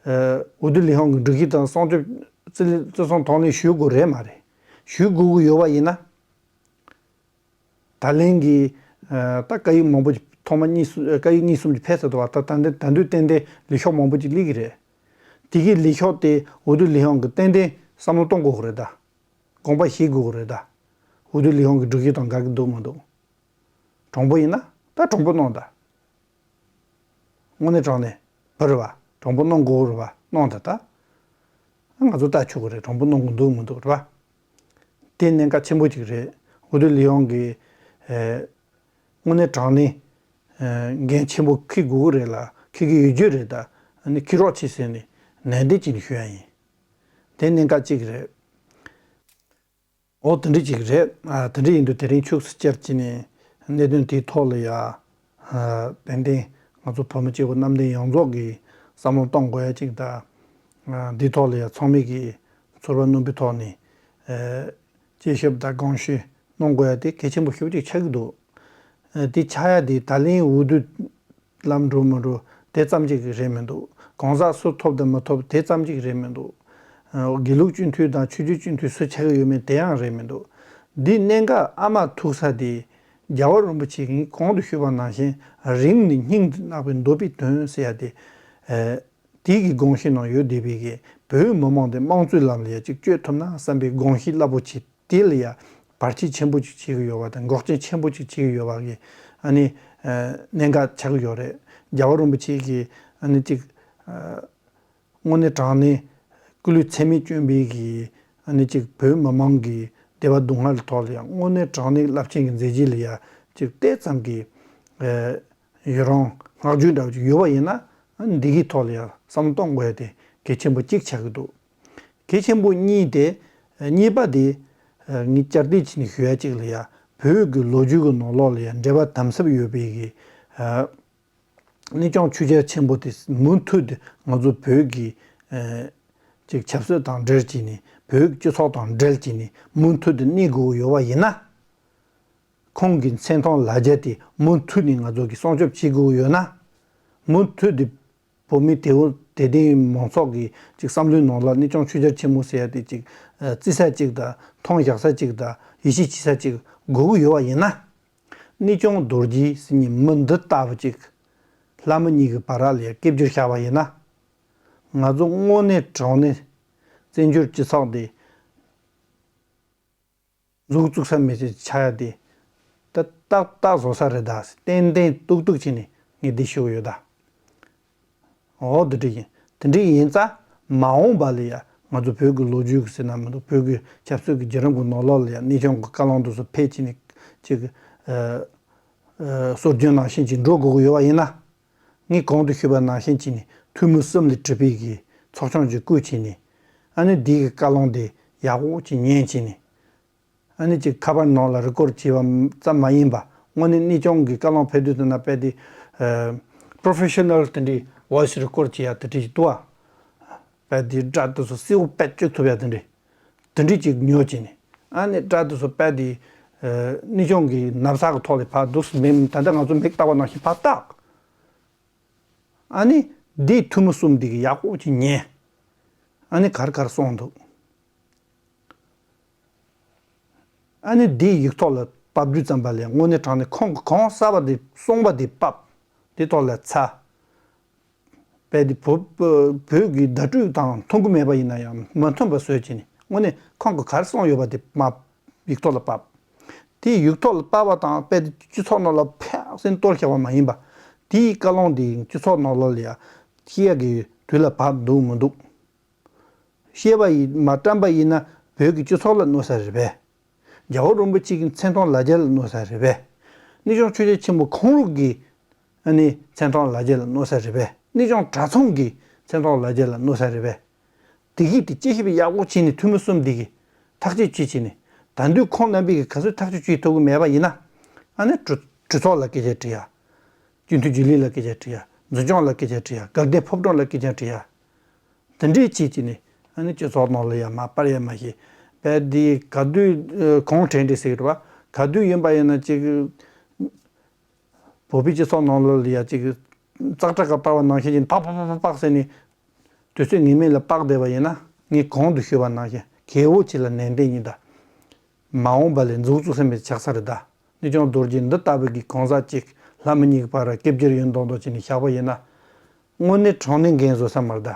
ཨ་འོས་བསྡུ་ལས་ཁུངས་ཀྱི་སྒྲིག་གཞི་དང་སྲུང་སྐྱོབ་བརྩི་བརྩི་སྲུང་དང་ལེན་ཞུ་དགོས་རེད་མ་རེད། ཞུ་དགོས་ཀྱི་ཡོད་པ་ཡིན་ན། ད་ལན་གྱི་ཨ་ད་སྐད་ཡིག་མང་པོ་ཅིག་ཐོག་མ་གཉིས་སུ་སྐད་ཡིག་གཉིས་གསུམ་ཅིག་ཕེབས་ཚར་འདུག་བ། ད་ད་འདི་ད་དུང་ཏན་ཏན་ལས་ཤོག་མང་པོ་ཅིག་སླེབས་ཀྱི་རེད། དེ་གི་ལས་ཤོག་དེ་འོས་བསྡུ་ལས་ཁུངས་ཀྱིས་ཏན་ཏན་བསམ་བློ་གཏོང་དགོས་ཀྱི་རེད་ད། དགོངས་པ་བཞེས་དགོས་ཀྱི་རེད་ད། འོས་བསྡུ་ལས་ཁུངས་ཀྱི་སྒྲིག་གཞི་དང་འགལ་གྱི་འདུག་མི་འདུག་དྲང་པོ་ཡིན་ན་ད་དྲང་པོ་གནང་ད། དངོས་གནས་དྲང་གནས་བུ་རེད་བ། དྲང་པོ་གནང་དགོས་རེད་བ། གནང་ད་ད། ང་ཚོ་ལྟ་ཆོག་གི་རེད། དྲང་པོ་གནང་དགོས་འདུག་མི་འདུག་རེད་བ། དེ་གནད་འགག་ཆེན་པོ་ཅིག་རེད། འོས་བསྡུ་ལས་ཁུངས་ཀྱི་ཨེ་དངོས་གནས་དྲང་གནས་ཨེ་འགན་ཆེན་པོ་འཁྱེར་དགོས་ཀྱི་རེད་ལ་འཁྱེར་གྱི་ཡོད་རྒྱུ་རེད་ད། ཨ་ནི་འཁྱེར་རོགས་བྱེད་ཟེར་ནས་ནན་ཏན་བྱས་ནས་ཞུ་ཡ་ཡིན། དེ་གནད་འགག་ཅིག་རེད། འོ་དེ་འདྲ་ཅིག་རེད། ཨ་དེ་འདྲ་ཡིན་དུས་དེ་རིང་ཁྱུག་ཙམ་བཅར་གྱི་ནས་གནད་དོན་དེའི་ཐོག་ལ་ཡ། ཨ་ཏན་ཏན་ང་ཚོ་བོད་མི་སྐྱེ་བོ་གནམ་བསྟན་ཡོངས་རྫོགས་ཀྱིས་བསམ་བློ་གཏོང་དགོས་ཡ་ཅིག་དང་། ཨ་འདིའི་ཐོག་ལ་ཡ་ཚང་མས་ཀྱིས་ཚོར་བ་རྣོན་པོའི་ཐོག་ནས་ཨ་དཔྱད་ཞིབ་དང་དགོངས་ཞུ་གནང་དགོས་ཡ་དེ་གལ་ཆེན་པོ་ཞེ་པོ་ཅིག་ཆགས་ཀྱི་འདུག་ཨ་དེ་ཆགས་ཡ་དེ་ད་ལན་འོས་བསྡུ་ལམ་འགྲོ་མི་འགྲོ་དེ་ཙམ་གཅིག་རེད་མི་འདུག་གང་ཟག་སུ་ཐོབ་དང་མི་ཐོབ་དེ་ཙམ་གཅིག་རེད་མི་འདུག་ཨ་དགེ་ལུགས་སྤྱི་འཐུས་དང་ཆོས་བརྒྱུད་སྤྱི་འཐུས་སུ་ཆགས་ཀྱི་ཡོད་མེད་དེ་ཡང་རེད་མི་འདུག་འདི་གནད་འགག་ཨ་མ་ཐུག་ས་དེ་རྒྱལ་བ་རིན་པོ་ཆེ་གིས་གོང་དུ་ཞུས་པ་ནང་བཞིན་རིང་ནས་སྙིང་དུ་བརྣག་པའི་འདོད་པའི་དོན་ཟེར་ཡ་དེ། ཨ་དེ་གི་དགོངས་གཞི་ནང་ཡོད་བསྡད་པའི་གི་བོད་མི་མང་དེ་དམངས་གཙོའི་ལམ་ལ་ཡ་གཅིག་བསྐྱོད་ཐུབ་ན་བསམ་པའི་དགོངས་གཞི་རླབས་པོ་ཆེ། དེ་ལ་ཡ་བར་ཆད་ཆེན་པོ་ཅིག་བྱེད་ཀྱི་ཡོད་པ་དང་འགོག་རྐྱེན་ཆེན་པོ་ཅིག་བྱེད་ཀྱི་ཡོད་པ་གི་ཨ་ནི་ཨ་གནད་འགག་ཆགས་ཀྱི་ཡོད་རེད། རྒྱལ་བ་རིན་པོ་ཆེ་གིས་ཨ་ནི་ཅིག་ཨ་དངོས་གནས་དྲང་གནས་སྐུ་ལུས་ཚད་མེད་བསྐྱོན་པའི་གི་ཨ་ནི་ཅིག་བོད་མི་མང་གི་བདེ་བ་སྡུག་བསྔལ་ཐོག་ལ་ཡང་དངོས་གནས་དྲང་གནས་རླབས་ཆེན་གྱི་མཛད་རྗེས་ལ་ཡ་ཅིག་ཏོག་ཙམ་གྱི་ཨ་ཡི་རང་བསྔགས་བརྗོད་འདྲ་བོ་ཅིག་ཡོད་པ་ཡིན་ན་ཨ་ནི་འདི་གི་ཐོག་ལ་ཡ་བསམ་བློ་གཏོང་དགོས་ཡ་དེ་གལ་ཆེན་པོ་གཅིག་ཆགས་ཀྱི་འདུག་གལ་ཆེན་པོ་གཉིས་ཏེ། གཉིས་པ་དེ། ངས་བསྐྱར་ཟློས་བྱས་ནས་ཞུ་ཡ་གཅིག་ལ་ཡ། བོད་ཀྱི་ལོ་རྒྱུས་ཀྱི་ནང་ལོགས་ལ་ཡ་འགྲེལ་པ་དམ་ཟབ་ཡོད་པའི་གི་གནས་ཆུང་ཆོས་རྒྱལ་ཆེན་པོ་དེ་མུ་མཐུད་དུ་ང་ཚོ་བོད་ཀྱི་ཅིག་ཆབ་སྲིད་དང་འབྲེལ་བྱས་ནས་བོད་ཀྱི་སྤྱི་ཚོགས་དང་འབྲེལ་བྱས་ནས་མུ་མཐུད་དུ་གནས་དགོས་ཡོད་པ་ཡིན་ན། ཁོང་གི་མཚན་མཐོང་ལ་རྒྱ་དེ་མུ་མཐུད་ནས་ང་ཚོ་གིས་སྲུང་སྐྱོབ་བྱེད་དགོས་ཡོད་ན། མུ་མཐུད་དུ་བོད་མི་དེ་བོ་དད་ལྡན་མང་ཚོགས་ཀྱི་ཅིག་བསམ་བློའི་ནང་ལ་གནས་ཆུང་ཆོས་རྒྱལ་ཆེན་མོ་ཟེར་ཡ་དེ་ཅིག་བརྩི་ས་ཅིག་དང་མཐོང་བཞག་ས་ཅིག་དང་ཡིད་ཆེས་བྱེད་ས་ཅིག་དགོས་ཀྱི་ཡོད་པ་ཡིན་ན། གནས་ཆུང་རྡོ་རྗེ་ཟེར་མཁན་མི་འདི་ལྟ་བུ་ཅིག་ལྷ་མི་གཉིས་ཀྱི་བར་ལ་ཡ་སྐད་སྒྱུར་བཞག་པ་ཡིན་ན། ང་ཚོ་དངོས་གནས་དྲང་གནས་བཙན་བྱོལ་སྤྱི་ཚོགས་འདི། མཛུབ་བཙུགས་ས་མེད་ཅེས་ཆགས་ཡ་དེ། ད་ཏག་ཏག་བཟོ་ས་རེད་ད། ཏན་ཏན་ཏུག་ཏུག་བྱས་ནས་ངས་འདི་ཞུ་གི་ཡོད་ད། འོ་དེ་འདྲ་ཡིན། དེ་འདྲ་ཡིན་ཙང་མ་འོངས་པ་ལ་ཡ་ང་ཚོ་བོད་ཀྱི་ལོ་རྒྱུས་ཀྱི་ཟེར་ན་མི་འདུག་བོད་ཀྱི་ཆབ་སྲིད་ཀྱི་བརྒྱུད་རིམ་གྱི་ནང་ལོགས་ལ་ཡ་གནས་ཆུང་གི་བཀའ་བློན་དེ་ཚོ་ཕེབས་བྱས་ནས་ཅིག་ཨ་ཨ་སྲོལ་རྒྱུན་ནང་བཞིན་ཅིག་འགྲོ་དགོས་ཀྱི་ཡོད་པ་ཡིན་ན། ངས་གོང་དུ་ཞུས་པ་ནང་བཞིན་བྱས་ནས་འཐུས་མི་གསུམ་ལས་གྲུབ་པའི་གི་ཚོགས་ཆུང་ཅིག་བསྐོས་བྱས་ནས། ཨ་ནི་འདི་གི་བཀའ་བློན་དེ་ཡག་པོ་ཅིག་ཉན་བྱས་ནས། ཨ་ནི་ཅིག་ཁ་པར་ནང་ལ་རི་ཀོར་བྱས་པ་ཙམ་མ་ཡིན་པ་དངོས་གནས་གནས་ཆུང་གི་བཀའ་བློན་ཕེབས་དུས་དེ་ན་དཔེ་དེ་ཨ་པྲོ་ཕེ་ཤ་ནལ་དེ་འདྲའི་ཝོ་ཡི་སི་རི་ཀོར་བྱེད་ཡ་དེ་འདྲ་ཞིག་འདུག་བ། དཔེ་དེ་སྒྲ་དེ་ཚོ་གསལ་པོ་དཔེ་བཅུག་ཐུབ་ཡ་དེ་འདྲ། དེ་འདྲ་ཅིག་ཉོས་བྱས་ནས། ཨ་ནི་སྒྲ་དེ་ཚོ་དཔེ་དེ་ཨ་གནས་ཆུང་གི་ན་བཟའ་གི་ཐོག་ལ་ཕར་འདུག་སེ་མེད་ད་ལྟ་ང་ཚོ་མིག་ལྟ་བ་ནང་བཞིན་ཕར་བཏགས། ཨ་ནི་འདིའི་འཐུས་མི་གསུམ་འདི་གི་ཡག་པོ་ཅིག་ཉན། ཨ་ནི་ག་རེ་ག་རེ་གསུངས་འདུག་ཨ་ནི་འདིའི་ཡིག་ཐོག་ལ་ཕབ་དུས་ཙམ་པ་ལས་དངོས་གནས་དྲང་གནས་ཁོང་གི་གང་གསར་པ་འདི་གསུངས་པ་འདི་ཕབ། འདི་ཐོག་ལ་ཚ། དཔེ་འདི་བོད་བོད་ཀྱི་བརྡ་སྤྲོད་དང་མཐུན་གྱི་མེད་པ་ཡིན་ན་ཡང་མི་མཐུན་པ་བཟོས་བྱས་ནས་དངོས་གནས་ཁོང་གིས་ག་རེ་གསུངས་ཡོད་པ་དེ་མར་ཡིག་ཐོག་ལ་ཕབ། དེ་ཡིག་ཐོག་ལ་ཕབ་པ་དང་དཔེ་དེ་སྤྱི་ཚོགས་ནང་ལ་ཕར་སེང་གཏོར་བཞག་པ་མ་ཡིན་པ། དེའི་བཀའ་བློན་དེ་སྤྱི་ཚོགས་ནང་ལོགས་ལ་ཡ་བཤད་ཡ་གི་དུས་ལ་བབ་འདུག་མི་འདུག་བཤད་པ་ཡིན་མ་བཀྲམ་པ་ཡིན་ན་བོད་ཀྱི་སྤྱི་ཚོགས་ལ་གནོད་ས་རེད་པས། རྒྱལ་བ་རིན་པོ་ཆེ་གི་མཚན་མཐོང་ལ་རྒྱ་ལ་གནོད་ས་རེད་པས། གནས་ཆུང་ཆོས་རྒྱལ་ཆེན་པོ་ཁོང་རང་གི་ཨ་ནི་མཚན་མཐོང་ལ་རྒྱ་ལ་གནོད་ས་རེད་པས། གནས་ཆུང་གྲྭ་ཚང་གི་མཚན་མཐོང་ལ་རྒྱ་ལ་གནོད་ས་རེད་པས། བདེ་སྐྱིད་དེ་སྐྱེ་ཤེས་པའི་ཡག་པོ་བྱས་ནས་འཐུས་མི་གསུམ་འདི་གིས་ཐག་གཅོད་བྱེད་བྱས་ནས། ད་དུང་ཁོང་རྣམ་པས་ག་ཚོད་ཐག་གཅོད་བྱེད་ཐུབ་ཀྱི་མེད་པ་ཡིན་ན། ཨ་ནི་གྲོས་གྲོས་ཚོགས་ལ་སྐད་ཆ་དྲི་ཡ། སྤྱི་འཐུས་རྒྱུན་ལས་ལ་སྐད་ཆ་དྲི་ཡ། འཛིན་སྐྱོང་ལ་སྐད་ཆ་དྲི་ཡ། དགའ་ལྡན་ཕོ་བྲང་ལ་སྐད་ཆ་དྲི་ཡ། དེ་འདྲས་བྱེད་ཀྱི་ནི། ཨ་ནི་སྤྱི་ཚོགས་ནང་ལ་ཡ་མ་པར་ཡ་མ་ཤེས། བས་འདི་ག་དུས་གོང་དྲན་དྲན་ཟེར་གི་རེད་བ། ག་དུས་ཡིན་པ་ཡིན་ན་ཅིག་བོད་པའི་སྤྱི་ཚོགས་ནང་ལ་ཡ་ཅིག་ཙག་སྒྲ་ག་བཏང་བ་ནང་བཞིན་གྱི་ཕག་ཕག་ཕག་ཕག་ཕག་ཟེར་ནས། དུས་ཚོད་ངེས་མེད་ལ་དཔག་བསྡད་པ་ཡིན་ན། ངས་གོང་དུ་ཞུས་པ་ནང་བཞིན་གལ་པོ་ཆེ་ལ་ནན་ཏན་ཡིན་ད། མ་འོངས་པ་ལས་མཛུབ་བཙུགས་ཟིན་པའི་ཆགས་ས་རེད་ད། གནས་སྐྱོང་རྡོ་རྗེ་འདི་ལྟ་བུ་གི་གང་ཟག་ཅིག་ལྷ་མི་གཉིས་ཀྱི་བར་སྐྱིབ་རྒྱུར་ཡོན་མདོག་མདོག་བྱས་ནས་བཞག་པ་ཡིན་ན། དངོས་གནས་དྲང་གནས་འགན་བཟོ་ས་མ་རེད་ད།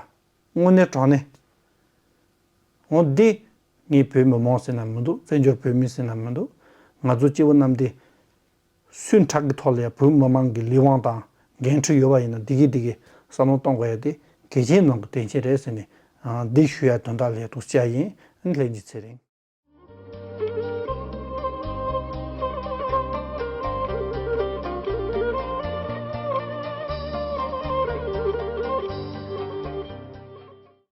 དངོས་གནས་དྲང་གནས། འོ་འདི། ངས་བོད་མི་མང་ཟེར་ན་མི་འདུག་བཙན་བྱོལ་བོད་མི་ཟེར་ན་མི་འདུག་ང་ཚོ་སྐྱེ་བོ་རྣམས་འདི། སུས་ཁྲག་གི་ཐོག་ལ་ཡང་བོད་མི་མང་གི་ལས་དབང་དང་འགན་འཁྲི་ཡོད་པ་ཡིན་ན། འདི་གི་འདི་གི་བསམ་བློ་གཏོང་དགོས་ཡ་དེ་གལ་ཆེན་ནང་གི་གལ་ཆེན་རེད་ཟེར་ནས། ཨ། འདི་ཞུ་ཡ་དོན་དག་ལས་ཐུགས་རྗེ་ཆེ་ཡིན། ཨ་ནི་ལྷན་རྒྱས་ཚེ་རིང་།